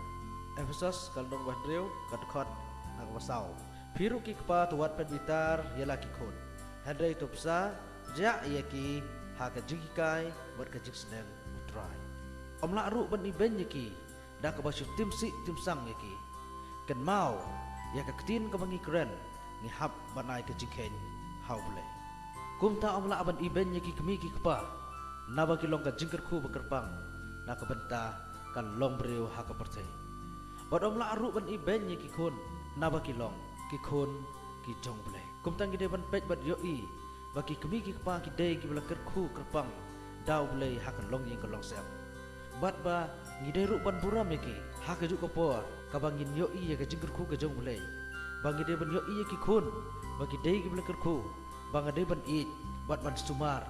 Ephesos ka lynnong ba hynriew ka dkhot na kaba saw. Phi ruh ki kpa, to wat pynbitar ïa la ki khun, hynrei to bsa riah ïa ki ha ka jinghikai bad ka jingsneng U Trai. Ym lah ruh ban ibeiñ ïa ki da kaba shu timsih timsang ïa ki. Kynmaw ïa ka ktien kaba ngi kren, ngi hap ban ai ka jingkheiñ ha U Blei. Kumta ym lah ban ibeiñ ïa ki kmie ki kpa naba ki long ka jingkyrkhu ba kyrpang na ka bynta ka longbriew ha ka pyrthei. Bad ym lah ruh ban ibeiñ ïa ki khun naba ki long ki khun ki jong U Blei. Kumta ngi dei ban peit bad ïohi ba ki kmie ki kpa ki dei kiba la kyrkhu kyrpang da U Blei ha ka longïing ka longsem. Bad ba ngi dei ruh ban burom ïa ki ha kajuh ka por kaba ngin ïohi ïa ka jingkyrkhu ka jong U Blei. Ba ngi dei ban ïohi ïa ki khun ba ki dei kiba la kyrkhu, ba nga dei ban ïeit bad ban sumar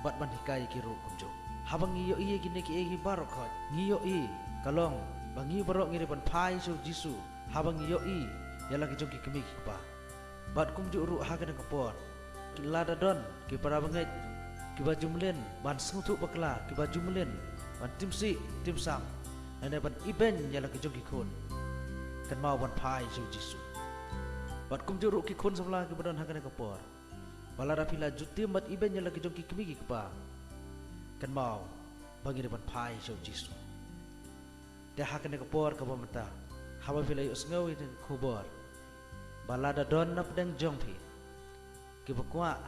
bad ban hikai ïa ki ruh kumjuh. Haba ngi ïohi ïa kine kiei kiei baroh khoit, ngi ïohi ka long ba ngi baroh ngi dei ban phai sha U Jisu haba ngi ïohi ïa la ki jong ki kmie ki kpa. Bad kumjuh ruh ha kane ka por, lada don ki para bangeit kiba ju mlien ban sngewthuh bakla, kiba ju mlien ban timsih timsang, lane ban ibeiñ ïa la ki jong ki khun, kynmaw ban phai sha U Jisu. Bad kumjuh ruh ki khun samla kiba don ha kane ka por, ba lada phi la ju tim bad ibeiñ ïa la ki jong ki kmie ki kpa, kynmaw ba ngi dei ban phai sha U Jisu. Te ha kane ka por kaba mynta, haba phi la ïohsngew ïa kane ka khubor, ba lada don na pdeng jong phi kiba kwah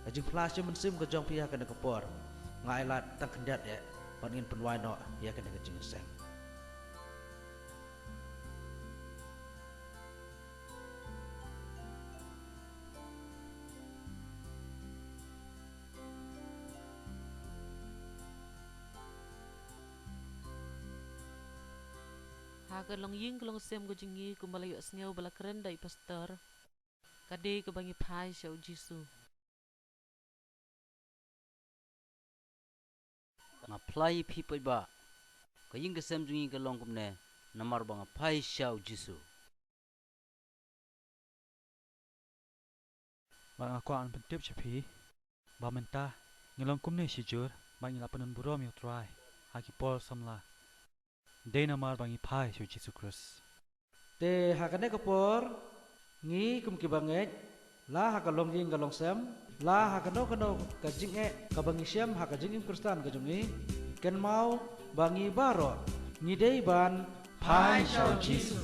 ka jingphla shi mynsiem ka jong phi ha kane ka por, nga ai lad tang khyndiat eh. Bad ngin pynwai noh ïa kane ka jingïaseng. Ha ka longïing ka longsem ka jong ngi kumba la ïohsngew ba la kren da i pastor, ka dei kaba ngi phai sha u Jisu. Nga phla ïa phi paidbah, ka ïing ka sem jong ngi ka long kumne, namar ba nga phai sha u Jisu. Bad nga kwah ban pyntip sha phi ba mynta ngi long kumne shijur, ba ngi la pyndon burom ïa u Trai ha ki por samla, dei namar ba ngi phai sha u Jisu Khrist. Te ha kane ka por, ngi kum ki bangeit, la ha ka longïing ka longsem, la ha kano kano ka jingeh kaba ngi shem ha ka jingim Khristan ka jong ngi, kynmaw ba ngi baroh ngi dei ban phai sha u Jisu.